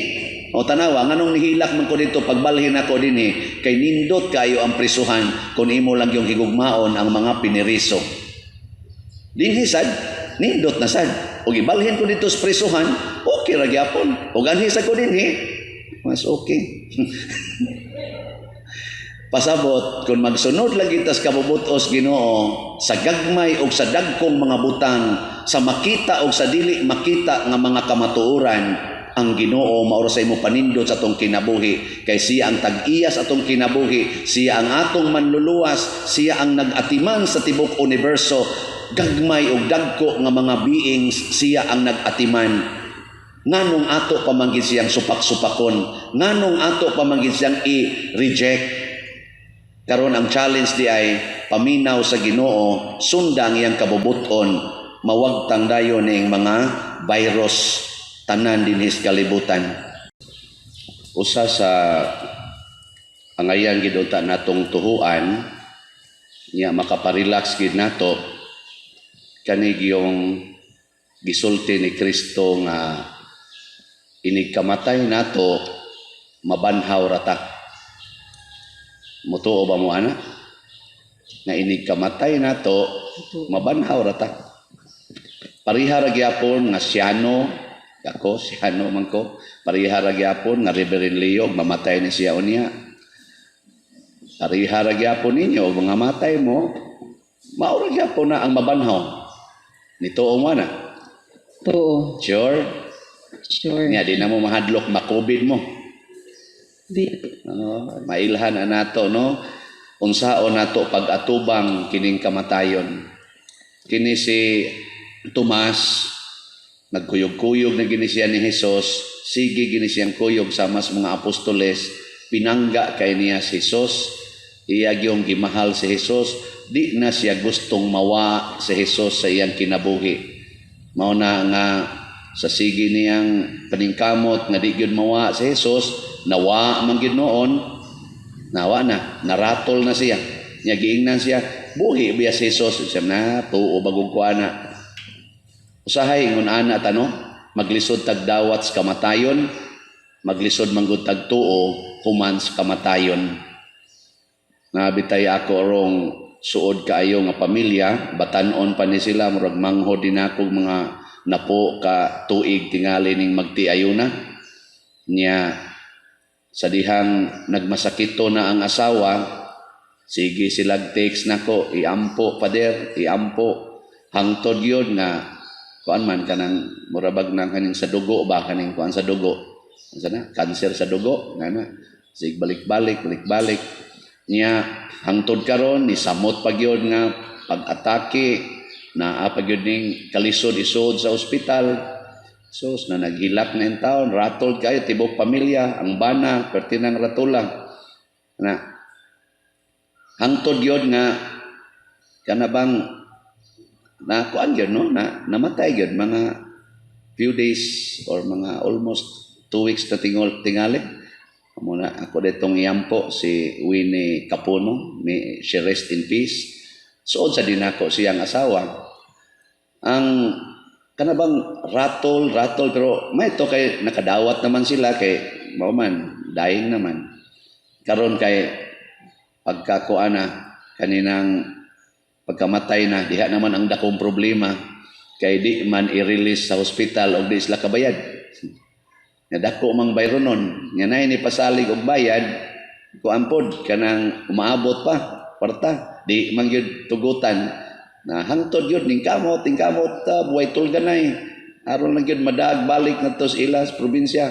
[SPEAKER 1] O tanawa, nganong nihilak man ko dito, pagbalhin ako dinhi, kay nindot kayo ang prisuhan kung imo lang yung higugmaon ang mga piniriso. Dinhi sad, nindot na sad. O gibalhin ko dito sa prisuhan, okay ra gyapon. O ganhi sa ko dinhi, mas okay. Pasabot, kung magsunod lang kita sa kabubutos Ginoo sa gagmay o sa dagkong mga butang, sa makita o sa dili makita nga mga kamatuoran, ang Ginoo mao ra sa imo panindot sa atong kinabuhi, kay siya ang tag-iya sa atong kinabuhi, siya ang atong manluluwas, siya ang nag-atiman sa tibok universo. Gagmay og dagko nga mga beings, siya ang nag-atiman. Nganong ato pamanggid siyang supak-supakon? Nganong ato pamanggid siyang i-reject? Karon ang challenge di ay paminaw sa Ginoo, sundang iyang kabubuton, mawagtang dayon ning mga virus tanan dinhi sa kalibutan. Usa sa angayan gid unta natong tuhuan nya makaparelax gid nato kani yung gisulti ni Kristo nga inig kamatay nato, mabanhaw ra ta. Mutuo ba mo ana? Nga inig kamatay nato, mabanhaw ra ta. Pareha ra gyapon nga siyano, ako siyano man ko, pareha ra gyapon nga Reverend Leo, mamatay ni siya unya. Pareha ra gyapon ninyo mga matay mo, mao ra gyapon na ang mabanhaw. Nituo mo na?
[SPEAKER 2] Tuo.
[SPEAKER 1] Sure?
[SPEAKER 2] Sure.
[SPEAKER 1] Nya di na mo mahadlok ma-COVID mo.
[SPEAKER 2] Di.
[SPEAKER 1] No, mailhan na nato, no? Unsaon nato pag-atubang kining kamatayon. Kini si Tomas, nagkuyog-kuyog na gini siya ni Jesus, sige gini siyang kuyog sama sa mga apostoles, pinangga kay niya si Jesus, iya gyung gimahal si Jesus, di na siya gustong mawa si Jesus sa iyang kinabuhi. Mao na nga sa sige niyang paningkamot nga di gyud mawa si Jesus, nawa man gyud noon, nawa na, naratol na siya. Nya giingnan siya, buhi biya si Jesus? Siya na, tuo bagong kuana. Usahay ingon ana tano, maglisod tag dawat sa kamatayon, maglisod manggod tag tuo human sa kamatayon. Nabitay ako rong suod kaayo nga pamilya, batan-on pa ni sila, murag manghod din ako mga napo ka tuig tingali ning magtiayo na. Nya sa dihang nagmasakito na ang asawa, sige sila text nako, "Iampo, pader, iampo." Hangtod yun nga kuan man kanang murabag nang kaning sa dugo ba, kaning kuan sa dugo. Unsa na? Cancer sa dugo, nga na. Sig balik-balik, balik-balik. Nya hangtod karon ni samot pa gyud nga pag-atake, naa pa gyud ning kalisod isod sa ospital. Sus, na naghilak na in taon, rattled kayo, tibok pamilya, ang bana, perti nang ratula. Na, hangtod gyud nga, kana bang, na kuan gyud, no? Na, namatay gyud, mga few days or mga almost 2 weeks na tingol, tingali. Muna ako ditong iyampo si Winnie Capuno, may she rest in peace. Suod sa dinako siyang asawa. Ang kana bang rattle, rattle, pero may to kay nakadawat naman sila kay mao man dying naman. Karon kay pagkakuan na kaninang pagkamatay na diha naman ang dakong problema kay di man i-release sa hospital og di sila kabayad. Nga dako mang bayronon, nga nay ni pasalig og bayad, kuan pod kanang umaabot pa kwarta, di man gyud tugutan na hangtod gyud ning kamot, ning kamot buhay tulganay aron lang gyud madaag balik ngadto sa ilas probinsya.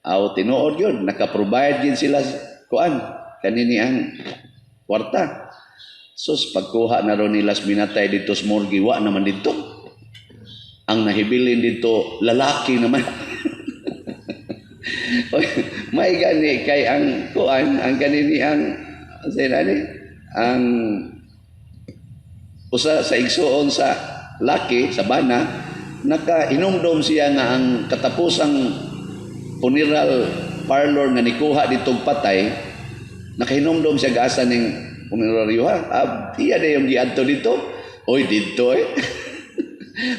[SPEAKER 1] Aw, tinuod gyud naka-provide gyud sila kuan kanini ang kwarta. Sus, pagkuha na ron nila sa minatay dito sa morgue, wa naman dito. Ang nahibilin dito, lalaki naman. May gani kay ang kuan, ang kanini ang sa ni ang usa sa igsuon sa laki sa bana, nakainumdom siya nga ang katapusang funeral parlor nga nikuha ditong patay, nakahinumdom siya gaasa ning funeraryo ha, ah, iya na yung giadto dito, oy, didto eh.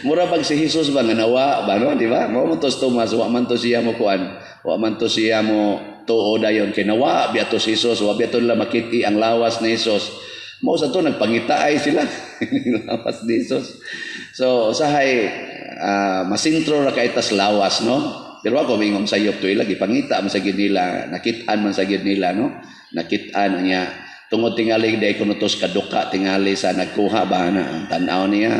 [SPEAKER 1] Mura pag si Jesus ba nga nawa ba, no, di ba? Mao mo to si Tomas, wa man to siya mo kuan, wa man to siya mo tuo dayon kay nawa biya to si Jesus, wa biya to nila makiti ang lawas ni Jesus. Mao sa to nagpangitaay sila lawas ni Jesus. So usahay masintro ra kay tas lawas, no? Pero ako mingong sayop to ila gipangita man sa gid nila, nakit-an man sa gid nila, no? Nakit-an niya tungod tingali day kuno tos kaduka tingali sa nagkuha ba na ang tan-aw niya,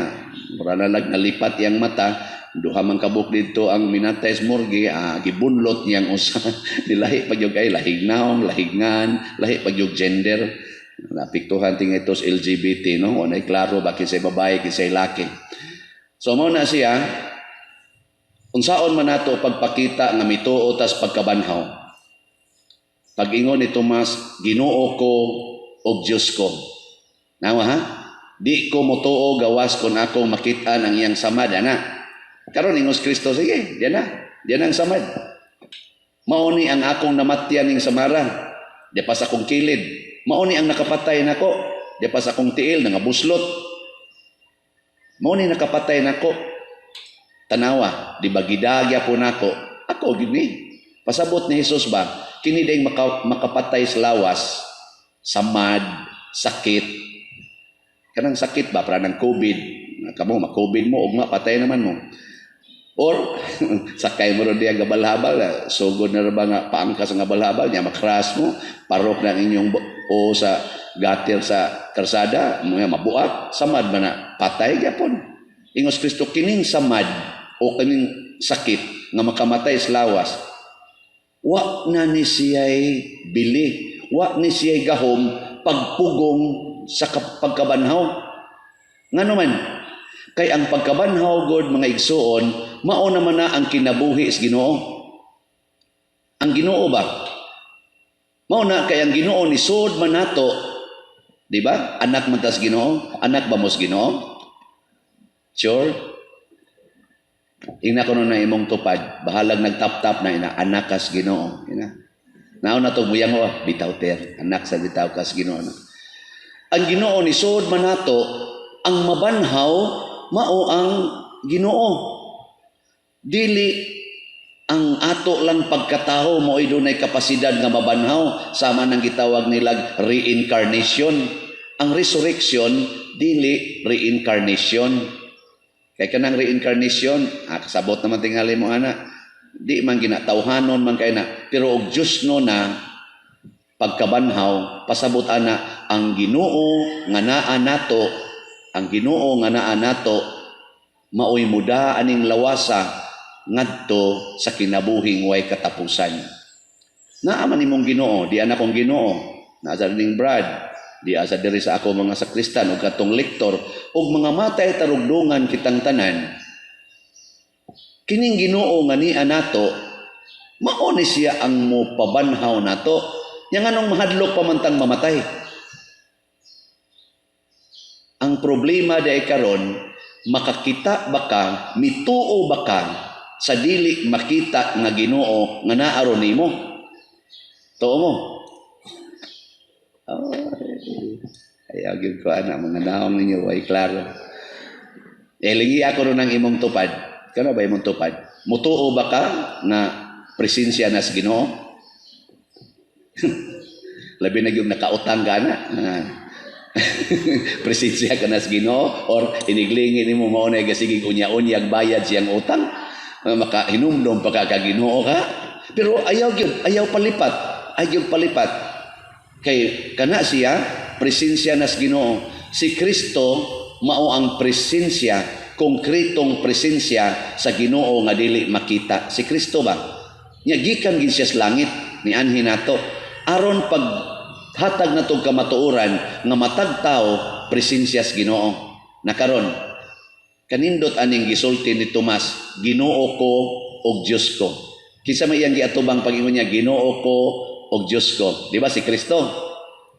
[SPEAKER 1] mura na lag nalipat iyang mata. Duha man kabuk didto ang minatay sa morgue, gibunlot niyang usa. Nilahi pa gyud kay lahig naong, lahig ngan, lahi pa gyud gender. Naapektuhan tingali tos LGBT, no? Walay klaro ba kinsay babae, kinsay laki. So mao na siya, unsaon man nato pagpakita nga mituo tas pagkabanhaw? Pag-ingon ni Tomas, "Ginoo ko og Dios ko." Nawa ha? Di ko motuo gawas kung akong makit-an ang iyang samad ana. Karon ingos Kristo, sige, diyan na. Diyan ang samad. Mao ni ang akong namatyan ning samara. Di pa sa akong kilid. Mao ni ang nakapatay nako. Di pa sa akong tiil nangabuslot. Mao ni nakapatay nako. Tanawa, di ba gidagya po nako. Ako gid ni. Pasabot ni Jesus ba, kini ding makapatay sa lawas, samad, sakit. Kanang sakit ba, para ng COVID. Kamo, ma-COVID mo, ugma, patay naman mo. Or, sakay mo rin diya gabal-habal, sugod na ba nga paangkas ang gabal-habal, niya makras mo, parok na ang inyong o sa gutter sa karsada, mga mabuak, samad ba na, patay gyapon. Ingos Kristo, kining samad o kining sakit nga makamatay sa lawas, wa na ni siya'y bili, wa ni siya'y gahom pagpugong sa pagkabanhaw. Ngano man, kay ang pagkabanhaw god, mga igsuon, mao naman na ang kinabuhi sa Ginoo. Ang Ginoo ba? Mao na kay ang Ginoo ni sud man nato, di ba? Anak man tas Ginoo, anak ba mo sa Ginoo? Sure? Ingna ko na imong tupad, bahalag nagtap-tap na ina, anak kas Ginoo, ina. Naon na to muyang ho, bitaw ter, anak sa bitaw kas Ginoo na. Ang Ginoo ni sud man nato, ang mabanhaw mao ang Ginoo. Dili ang ato lang pagkatao mo'y dunay kapasidad nga mabanhaw sama ng gitawag nilag reincarnation. Ang resurrection dili reincarnation. Kay kanang reincarnation, kasabot naman tingali mo ana. Di man ginatawhanon man kay na, pero og Dios no na pagkabanhaw, pasabot ana ang Ginoo nga naa nato, ang Ginoo nga naa nato maoy muda aning lawasa. ngadto sa kinabuhing way katapusan. Naa man imong Ginoo, di ana kong Ginoo. Naa sa ning Brad, di asa diri sa ako mga sakristan ug katong lektor ug mga matay tarugdungan kitang tanan. Kining Ginoo nga niya nato, mao ni siya ang mopabanhaw nato. Nya nganong mahadlok pa man tang mamatay? Ang problema di karon, makakita ba ka, mituo ba ka sa dili makita nga Ginoo nga naa ron nimo? Tuo mo? Oh, ayaw gyud ko ana, mga naong ninyo way klaro. Eh, lingi ako ron ng imong tupad. Kano ba imong tupad? Mutuo ba ka nga presensya na sa Ginoo? Labi na yung nakautang ka na. Ah. Presensya ka na sa Ginoo or iniglingin nimo mao na gasigig unya-unyag bayad siyang utang. Ah, maka hinumdom pa ka ka Ginoo ka. Pero ayaw gyud, ayaw palipat. Ayaw palipat. Kay kana siya presensya nas Ginoo. Si Kristo mao ang presensya, konkretong presensya sa Ginoo nga dili makita. Si Kristo ba? Nya gikan gid siya sa langit nianhi nato aron pag hatag natong kamatuoran nga matag tao presensya sa Ginoo. Nakaron kanindot aning gisulti ni Tomas, "Ginoo ko ug Dios ko." Kinsa may iyang giatubang pag-ingon niya, "Ginoo ko ug Dios ko"? Di ba si Kristo?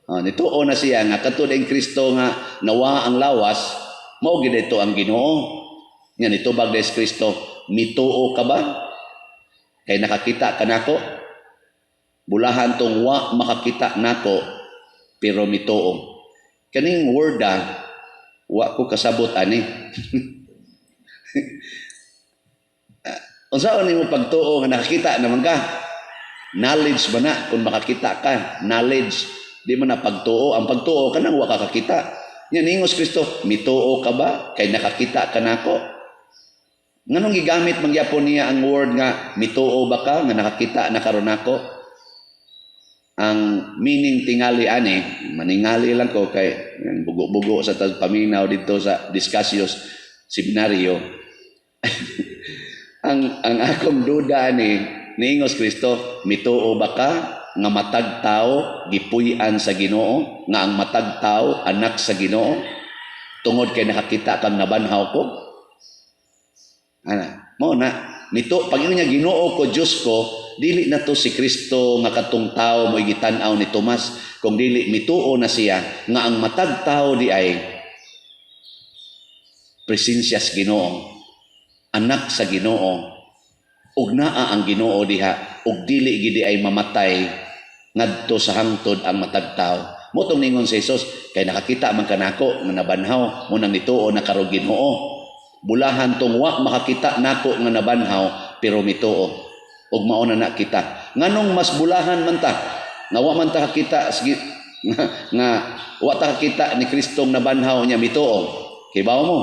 [SPEAKER 1] Ah, nituo na siya nga katud ang Kristo nga nawa ang lawas, mao gid ito ang Ginoo. Nga nitubag si Kristo, "Mituo ka ba? Kay nakakita ka nako? Bulahan tong wa makakita nako pero mituo." Kaning word ah, wa ko kasabot ani. Unsaon nimo pagtuo nga nakakita naman ka? Knowledge ba na kung makakita ka? Knowledge. Di mo na pagtuo. Ang pagtuo kanang wa ka kakita. Nya ningos Kristo, "Mituo ka ba kay nakakita ka nako?" Nganong gigamit mangyapon niya ang word nga mituo ba ka nga nakakita na karon nako? Ang meaning tingali ani, maningali lang ko kay bugo-bugo sa paminaw dito sa Discasios Seminario. Ang akong duda ani, niingos Kristo, "Mituo ba ka nga matag tao gipuy-an sa Ginoo, nga ang matag tao anak sa Ginoo tungod kay nakakita kang nabanhaw ko?" Ana, mao na nito pag niya, "Ginoo ko, Dios ko," dili na to si Kristo nga katong tao mo gitan-aw ni Tomas, kung dili mituo na siya nga ang matag tao di ay presensya sa Ginoo, anak sa Ginoo, ug naa ang Ginoo diha ug dili gidi ay mamatay ngadto sa hangtod ang matag tao. Mo tong ningon si Jesus, "Kay nakakita man kanako nga nabanhaw mo nang nituo na karog Ginoo. Bulahan tong wa makakita nako nga nabanhaw pero mituo." Ug mao na na kita. Nganong mas bulahan man ta nga wa man ta kakita nga wa ta kakita ni Kristong nabanhaw niya mituo? Kibaw mo?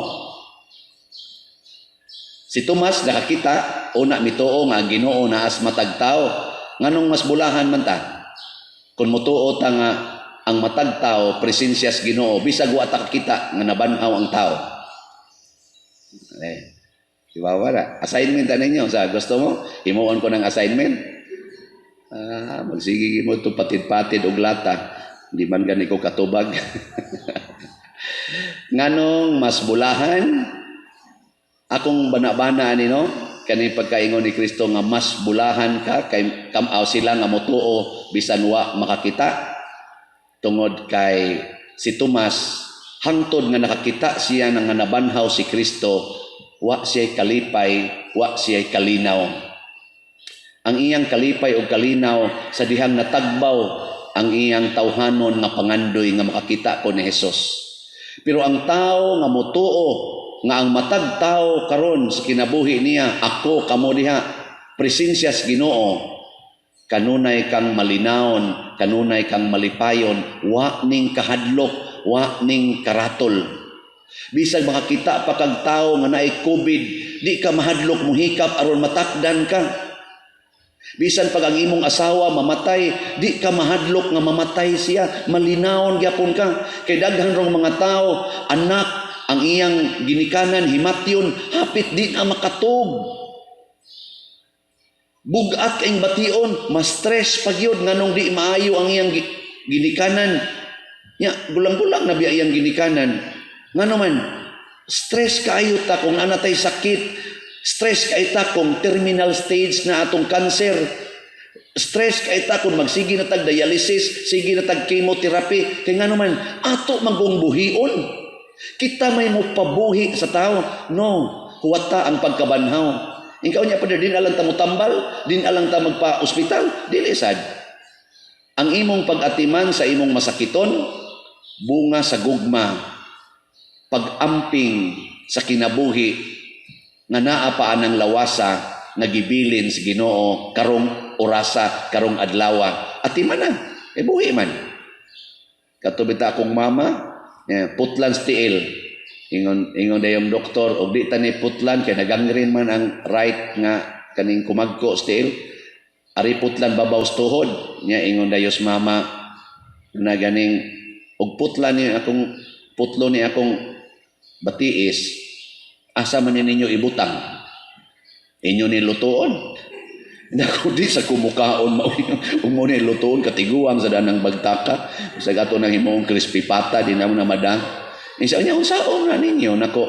[SPEAKER 1] Si Tomas nakakita, una mituo nga Ginoo naas matag tao. Nganong mas bulahan man ta? Kung mutuo ta nga ang matag tao presensya sa Ginoo bisag wa ta kakita nga nabanhaw ang tao. Eh, di ba wala? Assignment ta ninyo. Sa gusto mo, himuon ko ng assignment. Ah, magsige mo to patid-patid og lata. Di man gani ko katubag. Nganong mas bulahan? Akong bana-bana ani no, kani pagkaingon ni Kristo nga mas bulahan ka kay kamaw sila nga motuo bisan wa makakita, tungod kay si Tomas, hangtod nga nakakita siya nga nabanhaw si Kristo, wa siya kalipay, wa siya kalinaw. Ang iyang kalipay o kalinaw sa dihang natagbaw ang iyang tawhanon nga pangandoy nga makakita ko ni Jesus. Pero ang tao nga motuo nga ang matag tao karon sa kinabuhi niya, ako, kamo diha, presensya sa Ginoo, kanunay kang malinawon, kanunay kang malipayon, wa ning kahadlok, wa ning karatol. Bisag makakita pa kag tao nga naay COVID, di ka mahadlok muhikap aron matakdan ka. Bisan pag ang imong asawa mamatay, di ka mahadlok nga mamatay siya, malinawon gyapon ka. Kay daghan rong mga tao, anak, ang iyang ginikanan himatyon, hapit di na makatog. Bugat kayong bation, ma-stress pag yun, nganong di maayo ang iyang ginikanan. Ya, gulang-gulang na biya iyang ginikanan. Ngano man, stress kaayo ta kung naa tay sakit, stress kaayo ta kung terminal stage na atong cancer, stress kaayo ta kung magsige na tag dialysis, sige na tag chemotherapy, kay ngano man, ato manggong buhion. Kita may mo pabuhi sa tao. No, huwata ang pagkabanhaw. Ikaw niya pa din alang ta motambal, din alang ta magpa-ospital, dili sad. Ang imong pag-atiman sa imong masakiton, bunga sa gugma, pag-amping sa kinabuhi nga naa pa anang lawasa nga gibilin sa Ginoo karong orasa, karong adlawa. Atiman na, e buhi man. Kato bitaw akong mama, putlan sa tiil. Ingon ingon dayong doktor og di ta ni putlan kay na-gangrene man ang right nga kaning kumagko sa tiil. Ari putlan babaw sa tuhod. Nya ingon dayos mama na ganing og putlan ni akong putlo ni akong batiis, asa man ni ninyo ibutang? Inyo ni lutuon? Naku, di sa kumukaon mao ug mo ni lutuon, katiguang sa danang bagtaka sa ato nang himong crispy pata, di na mo na mada. Isa niya, unsaon na ninyo nako?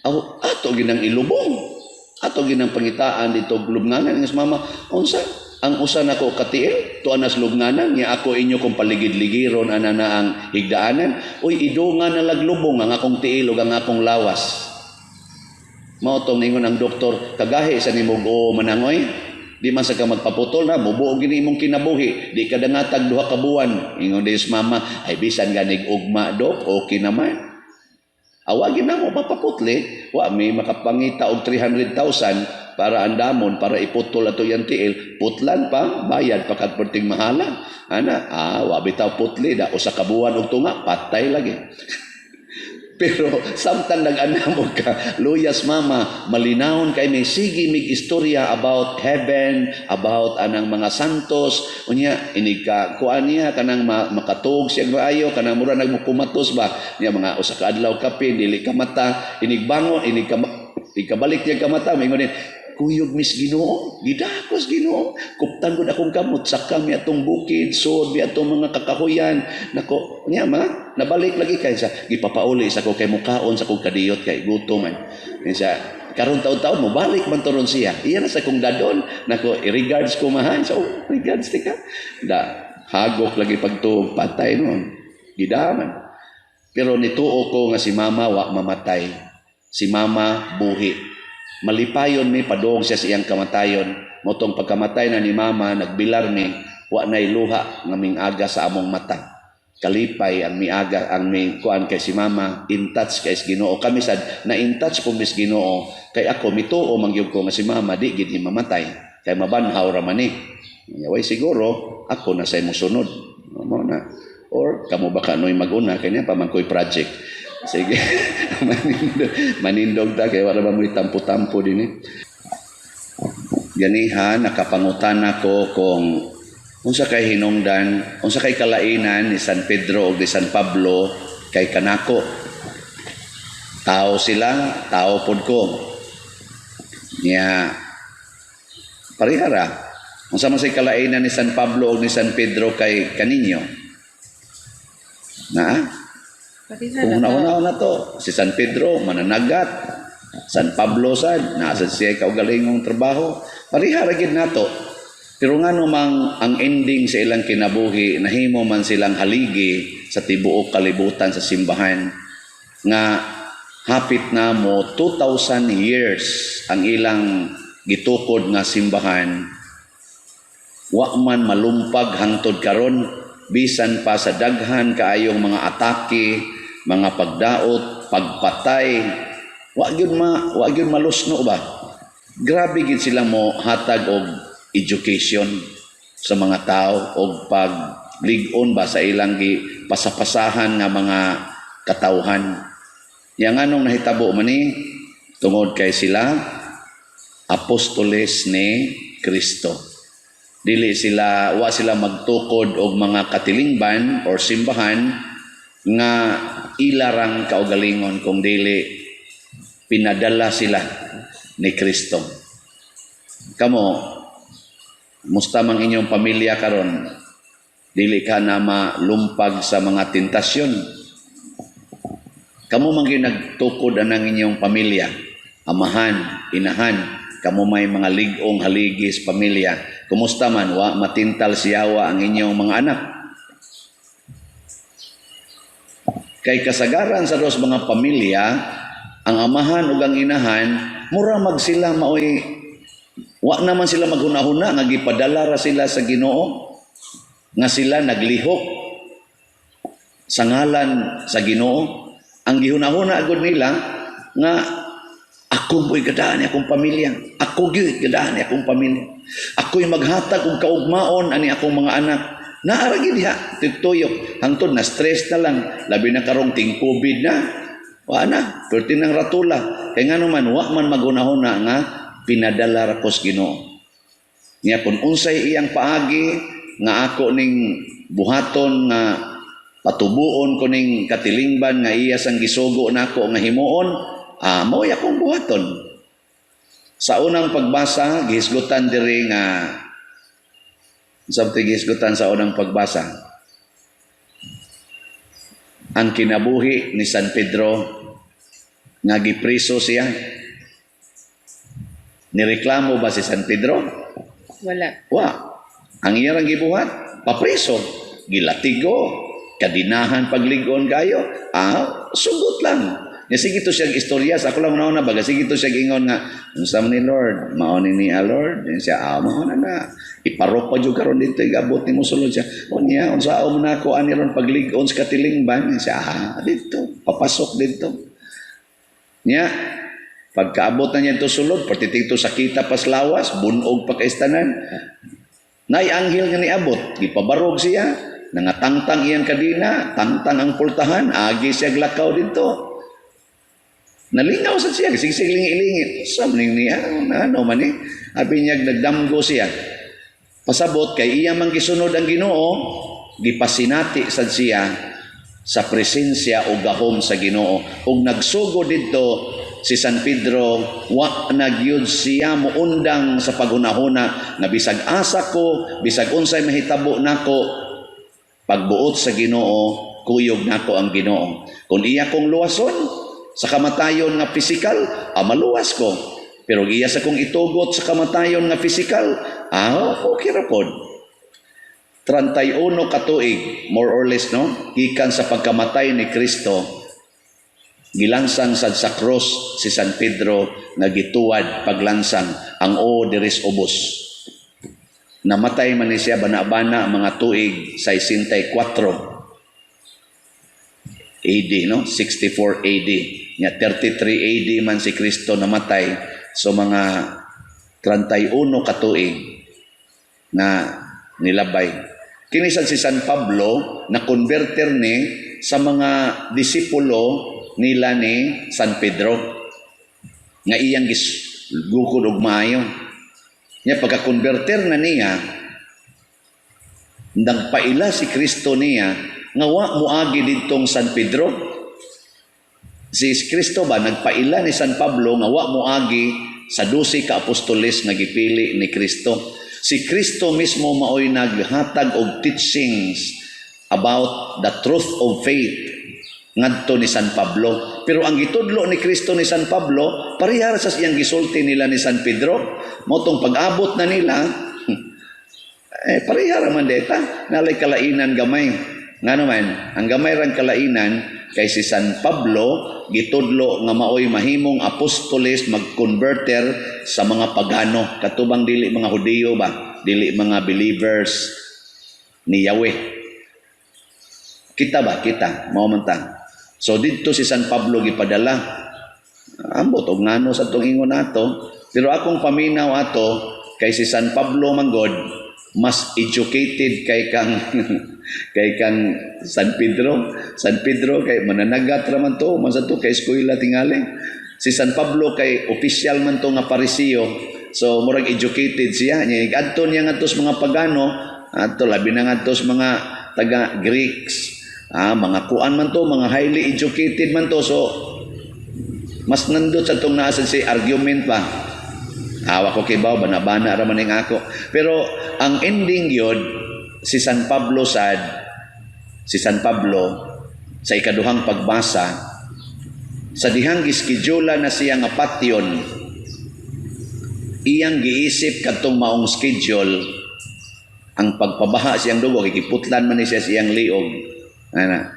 [SPEAKER 1] Aw, ato ginang ilubong, ato ginang pangitaan dito lubnganan. Nga mama, unsa ang usa nako katiil tuan nas lubnganan nya ako inyo kung paligid-ligiron ana na ang higdaanan? Uy, idungan na laglubong ang akong tiil ug ang akong lawas. Mao tong ningon ang doktor, kagahi sa nimog o manangoy, di man sa ka magpaputol na mubuo gini imong kinabuhi, di ka dangatag 2 ka buwan. Ingon des mama, ay bisan ganig ugma, dok, okay naman. Awagin na mo papaputli, wa may makapangita og 300,000 para andamon para iputol ato yang tiil, putlan pa, bayad pa kad perting mahala. Ana, wa bitaw putli da 1 ka buwan og tunga, patay lagi. Pero samtang nag-anam og ka, luyas mama, malinawon kay may sige mig istorya about heaven, about anang mga santos, unya inig ka kuan niya kanang makatuog siya maayo, kanang mura nagmukumatos ba niya, mga 1 ka adlaw kapin dili ka mata, inig bangon, inig ka ikabalik niya kamata, mingon din, "Kuyog mis Ginoo, gidakos Ginoo, kuptan gud akong kamot, saka mi atong bukid, sud mi atong mga kakahuyan." Nako, niya ma, nabalik lagi kay sa gipapauli sa ko kay mukaon sa kong kadiyot kay gutom man. Sa karon taon-taon mo balik man turon siya. Iya na sa kong dadon. Nako, regards ko mahan. So, oh, regards tika. Da hagok lagi pagtuog, patay noon. Gidaman. Pero nituo ko nga si mama wa mamatay. Si mama buhi. Malipayon mi padong siya sa iyang kamatayon. Motong pagkamatay na ni mama, nagbilar mi, wa na'y luha nga ming-aga sa among mata. Kalipay ang miaga ang mi kuan kay si mama in touch kay sa Ginoo. Kami sad na in touch po mis Ginoo kay ako mituo man gyud ko nga si mama di gid ni mamatay kay mabanhaw ra man ni. Way siguro ako na say mosunod. Mao na. Or kamo baka noy maguna kay niya pa man ko'y project. Sige. Manindog, manindog ta kay wala ba mo'y tampo-tampo din eh. Ganiha nakapangutana ko kung unsa kay hinungdan, unsa kay kalainan ni San Pedro ug ni San Pablo kay kanako. Tao sila, tao pod ko. Nya parehara. Unsa man say kalainan ni San Pablo ug ni San Pedro kay kaninyo? Na? Kung una-una na to, si San Pedro mananagat, San Pablo sad nasa siya kaugalingong trabaho. Pareha ra gid nato. Pero ngano mang ang ending sa ilang kinabuhi, nahimo man silang haligi sa tibuok kalibutan sa simbahan nga hapit na mo 2,000 years ang ilang gitukod nga simbahan, wa man malumpag hangtod karon bisan pa sa daghan kaayong mga atake, mga pagdaot, pagpatay, wa gyud malusno ba. Grabe gid sila mo hatag og education sa mga tao og paglig-on ba sa ilang gi pasapasahan nga mga katawhan. Yang anong nahitabo man ni tungod kay sila apostoles ni Kristo. Dili sila, wa sila magtukod og mga katilingban or simbahan nga ilarang kaugalingon kung dili pinadala sila ni Kristo. Kamo, Musta mang inyong pamilya karon? Dili ka na malumpag sa mga tentasyon. Kamo man gyud nagtukod anang inyong pamilya, amahan, inahan, kamo may mga lig-ong haligi sa pamilya. Kumusta man wa matintal sa yawa ang inyong mga anak? Kay kasagaran sa dos mga pamilya, ang amahan ug ang inahan, mura mag sila maoy wa naman sila maghuna-huna nga gipadala ra sila sa Ginoo, nga sila naglihok sa ngalan sa Ginoo. Ang gihuna-huna gud nila nga ako mo'y gadaan ni akong pamilya. Ako gyud gadaan ni akong pamilya. Ako'y maghatag og kaugmaon ani akong mga anak. Naa ra gyud diha tuyok hangtod na stress na lang, labi na karong ting COVID na. Wa na, perti ng ratula. Kay ngano man wa man maghuna-huna nga pinadala ra ko sa Ginoo. Nya kung unsay iyang paagi nga ako ning buhaton nga patubuon ko ning katilingban nga iya sang gisugo nako nga himuon, mao'y akong buhaton. Sa unang pagbasa, gihisgutan diri nga sa gihisgutan sa unang pagbasa ang kinabuhi ni San Pedro nga gipriso siya. Nireklamo ba si San Pedro?
[SPEAKER 2] Wala.
[SPEAKER 1] Wa. Ang iya rang gibuhat, papriso, gilatigo, kadinahan paglig-on kayo, sugot lang. Nga sige to siyang istorya, sa ako lang una baga sige to siyang ingon nga, unsa man ni Lord, mao ni niya Lord, din siya, mao na na. Iparok pa jud karon dito, igabot nimo sulod siya. O niya, unsa mo na ako ani ron paglig-on sa katilingban, siya, dito, papasok dito. Niya, pagkaabot na niya ito sulod, partiting to sakita pas lawas, bunog pa kaistanan. Nay anghel nga niabot, gipabarog siya, nangatangtang iyang kadina, tangtang ang pultahan, agi siya glakaw dito. Nalingaw sa siya, sigsig lingi-lingi. Sa maning niya, ano man ni? Abi niya nagdamgo siya. Pasabot kay iya man gisunod ang Ginoo, gipasinati sad siya sa presensya o gahom sa Ginoo. Ug nagsugo didto si San Pedro, wa na gyud siya muundang sa paghunahuna nga bisag asa ko, bisag unsay mahitabo nako, pagbuot sa Ginoo, kuyog nako ang Ginoo. Kung iya kong luwason sa kamatayon nga pisikal, maluwas ko. Pero iya sa kong itugot sa kamatayon nga pisikal, okay ra pod. 31 katuig, more or less, no? Gikan sa pagkamatay ni Kristo, gilansang sad sa cross si San Pedro nga gituwad paglansang ang o diris ubos. Namatay man ni siya bana-bana mga tuig 64 AD, no? 64 AD. Nya 33 AD man si Kristo namatay. So mga 31 katuig na nilabay. Kini sad si San Pablo na converter ni sa mga disipulo nila ni San Pedro nga iyang gisgukod og maayo. Nya pagka-converter na niya, nagpaila si Kristo niya nga wa moagi didtong San Pedro. Si Kristo ba nagpaila ni San Pablo nga wa moagi sa 12 ka apostoles nga gipili ni Kristo. Si Kristo mismo maoy naghatag og teachings about the truth of faith ngadto ni San Pablo. Pero ang gitudlo ni Kristo ni San Pablo, parehara sa iyang gisulti nila ni San Pedro. Mao tong pag-abot na nila, parehara man deta, nalay kalainan gamay. Ngano man, ang gamay rang kalainan kay si San Pablo gitudlo nga maoy mahimong apostoles, mag-converter sa mga pagano, katubang dili mga Hudiyo ba, dili mga believers ni Yahweh. Kita ba, kita, mao man ta. So didto si San Pablo gipadala. Ambot og ngano sa tong ingon ato, pero akong paminaw ato kay si San Pablo manggod mas educated kay kang San Pedro. San Pedro kay mananagat ra man to, man sa to kay eskwela tingali. Si San Pablo kay official man to nga Pariseo. So murag educated siya. Nya adto niya ngadto sa mga pagano, adto labi na ngadto sa mga taga Greeks. Mga kuan man to, mga highly educated man to. So mas nandot sa tong naa si argument pa. Awa ko kibaw, bana-bana ra man ning ako. Pero ang ending yun, si San Pablo sad, si San Pablo sa ikaduhang pagbasa, sa dihang giskedyula na siya nga patyon, iyang giisip kadtong maong schedule, ang pagpabaha siyang dugo, giputlan man ni siya siyang liog. Ana.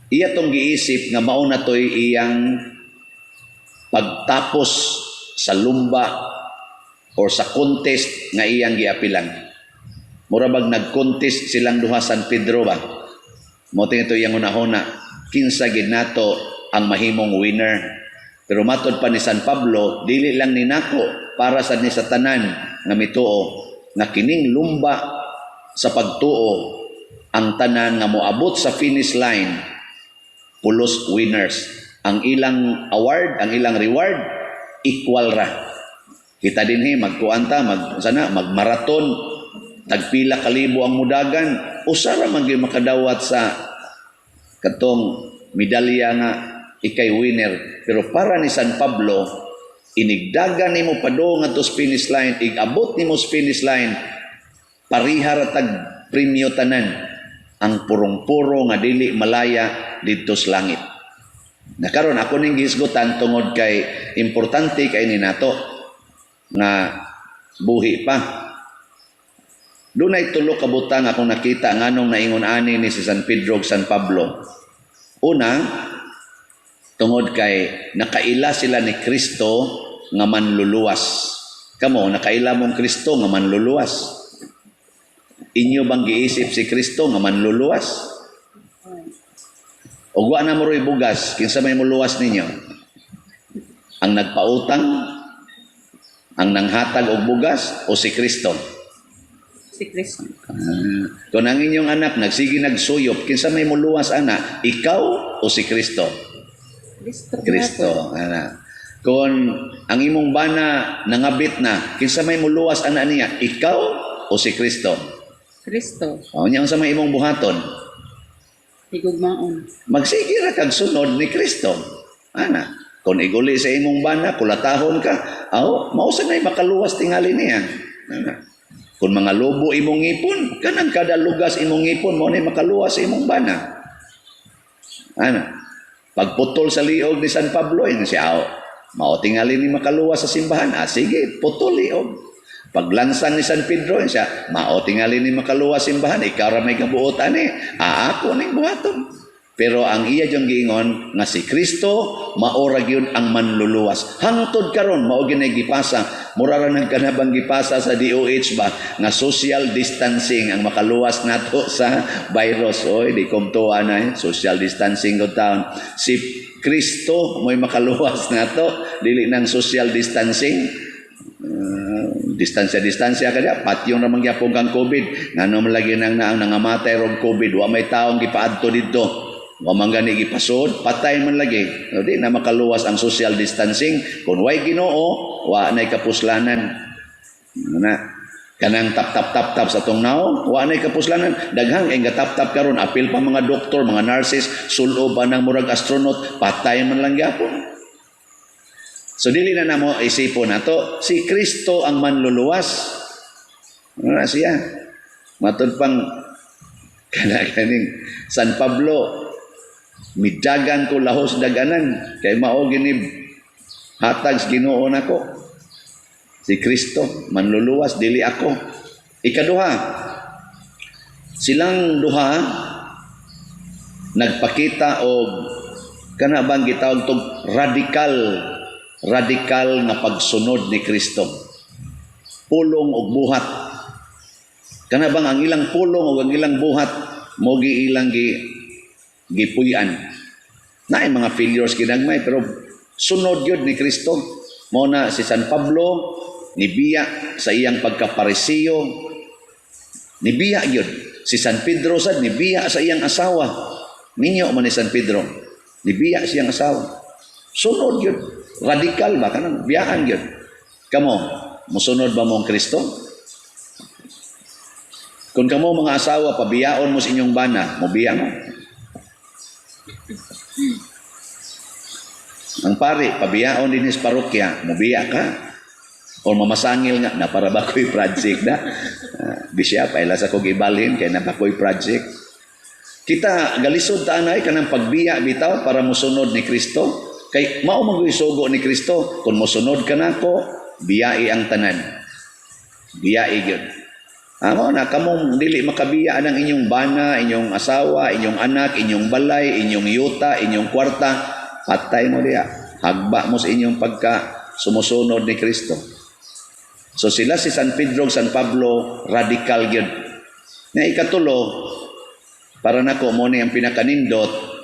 [SPEAKER 1] Iya tong giisip nga mao na to'y iyang pagtapos sa lumba or sa contest nga iyang giapilan. Mura bag nag-contest silang duha San Pedro ba? Mao ito iyang hunahuna, kinsa gid nato ang mahimong winner. Pero matod pa ni San Pablo, dili lang ni nako, para sa ni sa tanan nga mituo nga kining lumba sa pagtuo, ang tanan nga moabot sa finish line pulos winners. Ang ilang award, ang ilang reward, equal ra. Kita dinhi magkuan ta, mag sana magmaraton, tagpila kalibo ang mudagan, usa ra man gyud makadawat sa katong medalya nga ikay winner. Pero para ni San Pablo, inigdagan nimo padung ngadto sa finish line, igabot nimo sa finish line, pariha ra tag premyo tanan, ang purong-puro nga dili malaya didto sa langit. Na karon ako ning gihisgutan tungod kay importante kay ni nato nga buhi pa. Dunay tulo ka butang akong nakita nganong naingon ani ni si San Pedro ug San Pablo. Una, tungod kay nakaila sila ni Kristo nga manluluwas. Kamo, nakaila mong Kristo nga manluluwas? Inyo bang giisip si Kristo nga manluluwas? Og wa na mo ro'y bugas, kinsa may muluwas ninyo? Ang nagpautang? Ang nanghatag og bugas o si Kristo?
[SPEAKER 2] Si Kristo.
[SPEAKER 1] Kung ang inyong anak nagsige nagsuyop, kinsa may muluwas ana, ikaw o si Kristo?
[SPEAKER 2] Kristo.
[SPEAKER 1] Kristo, ana. Kung ang imong bana nangabit na, kinsa may muluwas ana niya, ikaw o si Kristo?
[SPEAKER 2] Kristo.
[SPEAKER 1] O nya, unsa may imong buhaton?
[SPEAKER 2] Higugmaon.
[SPEAKER 1] Magsige ra kag sunod ni Kristo. Ana, kung iguli sa imong bana, kulatahon ka, aw, mao sa nay makaluwas tingali niya. Ana. Kung mga lobo imong ngipon, kanang kada lugas imong ngipon, mao nay makaluwas sa imong bana. Ana. Pagputol sa liog ni San Pablo, yun siya, aw, mao tingali ni makaluwas sa simbahan. Ah, sige, putol liog. Paglansang ni San Pedro, yun siya, mao tingali ni makaluwas simbahan, ikaw ra may gabuot ani. Ah, ako ning buhaton. Pero ang iya diyang giingon nga si Kristo mao ra gyud ang manluluwas. Hangtod karon mao gyud gipasa. Mura ra nang kanabang gipasa sa DOH ba nga social distancing ang makaluwas nato sa virus. Oy, di kumtuwa na eh. Social distancing gud taon. Si Kristo mo'y makaluwas nato, dili nang social distancing. Distansya-distansya ka diya, patyon ra man gyapon kang COVID. Ngano man lagi nang naang nangamatay rog COVID, wa may taong gipaadto didto. Wa man gani gipasod, patay man lagi. No, di na makaluwas ang social distancing. Kung way Ginoo, wa nay kapuslanan. Ano na? Kanang tap tap tap tap sa tong naong, wa nay kapuslanan. Daghang kay tap tap karon, apil pa mga doktor, mga nurses, sulo pa ng murag astronaut, patay man lang gyapon. So dili na namo isipon nato, si Kristo ang manluluwas. Ano na siya? Matod pang kana kaning San Pablo, midagan ko lahos daganan kay mao gini hatag sa Ginoo nako. Si Kristo manluluwas, dili ako. Ikaduha, silang duha nagpakita og kana bang gitawag tog radikal radikal nga pagsunod ni Kristo. Pulong og buhat. Kana bang ang ilang pulong og ang ilang buhat mo gi ilang gipuy-an. Naay mga failures ginagmay, pero sunod yun ni Kristo. Mao na si San Pablo nibiya sa iyang pagkaparisiyo, nibiya yun. Si San Pedro sad nibiya sa iyang asawa. Minyo man ni San Pedro. Nibiya siyang asawa. Sunod yun. Radikal ba? Kanang biyaan yun. Kamo, musunod ba mong Kristo? Kung kamo mga asawa, pabiyaon mo sa inyong bana, mobiya mo. Ang pari, pabiyaon din sa parokya, mobiya ka. O mamasangil nga, na para ba ko'y project na? Bishop, ay sa kong ibalhin, kay naa ba ko'y project. Kita, galisod ta anay, kanang pagbiya bitaw para musunod ni Kristo. Kay mao man sugo ni Kristo, kung mosunod ka nako, biyai ang tanan. Biyai gyud. Amo na kamong dili makabiya ang inyong bana, inyong asawa, inyong anak, inyong balay, inyong yuta, inyong kwarta, patay mo diya. Hagba mo sa inyong pagka sumusunod ni Kristo. So sila si San Pedro, San Pablo, radical gyud. Nga ikatulo, para nako mo ni ang pinakanindot,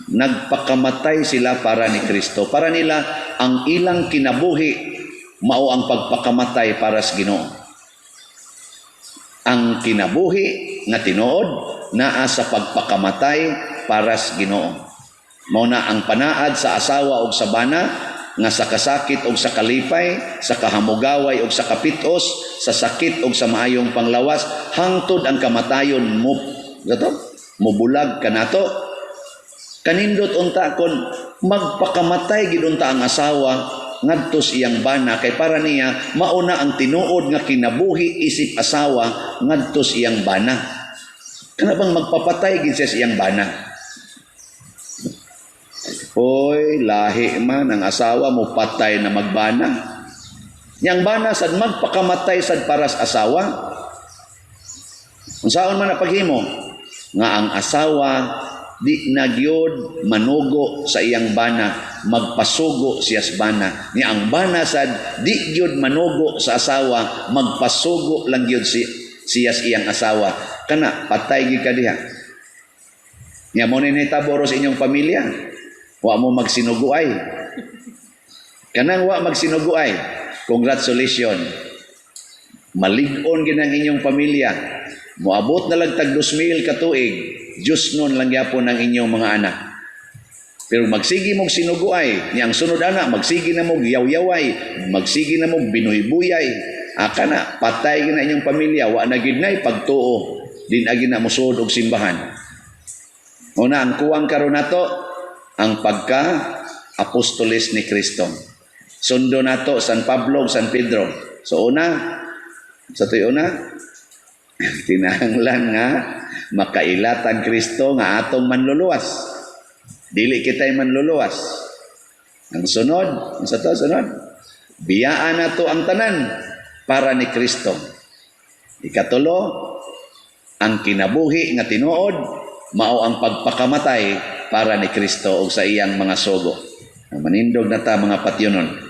[SPEAKER 1] nagpakamatay sila para ni Kristo. Para nila ang ilang kinabuhi mao ang pagpakamatay para sa Ginoo. Ang kinabuhi nga tinuod naa sa pagpakamatay para sa Ginoo. Mao na ang panaad sa asawa ug sa bana nga sa kasakit ug sa kalipay, sa kahamugaway ug sa kapitos, sa sakit ug sa maayong panglawas, hangtod ang kamatayon mo gato, mobulag kanato. Kanindot unta kon magpakamatay gid unta ang asawa ngadto sa iyang bana kay para niya mauna ang tinuod nga kinabuhi isip asawa ngadto sa iyang bana. Kana bang magpapatay gid siya sa iyang bana? Hoy, lahi man ang asawa mo patay na magbana. Yang bana sad magpakamatay sad para sa asawa. Unsaon man na paghimo? Nga ang asawa di na gyud manugo sa iyang bana, magpasugo siya sa bana. Ni ang bana sad di gyud manugo sa asawa, magpasugo lang gyud siya sa iyang asawa. Kana patay gyud ka diha. Nya mo ni nahitabo sa inyong pamilya. Wa mo magsinuguay. Kanang wa magsinuguay. Congratulations. Malig-on gid ang inyong pamilya. Moabot na lang tag 2,000 ka tuig, Diyos nun lang gyapon ang inyong mga anak. Pero magsigi mong sinuguay, ni ang sunod ana, magsigi na mong yawyaway, magsigi na mong binuybuyay. Aka na, patay gid na inyong pamilya, wa na gid nay pagtuo, din agi na mosuod og simbahan. Una, ang kuwang karon nato, ang pagka apostoles ni Kristo. Sundo nato San Pablo ug San Pedro. So una, sa to'y una, kinahanglan nga makailatan Kristo nga atong manluluwas. Dili kita'y manluluwas. Ang sunod, ang sa to sunod, biyaan nato ang tanan para ni Kristo. Ikatulo, ang kinabuhi nga tinuod mao ang pagpakamatay para ni Kristo ug sa iyang mga sugo. Manindog na ta, mga patyonon.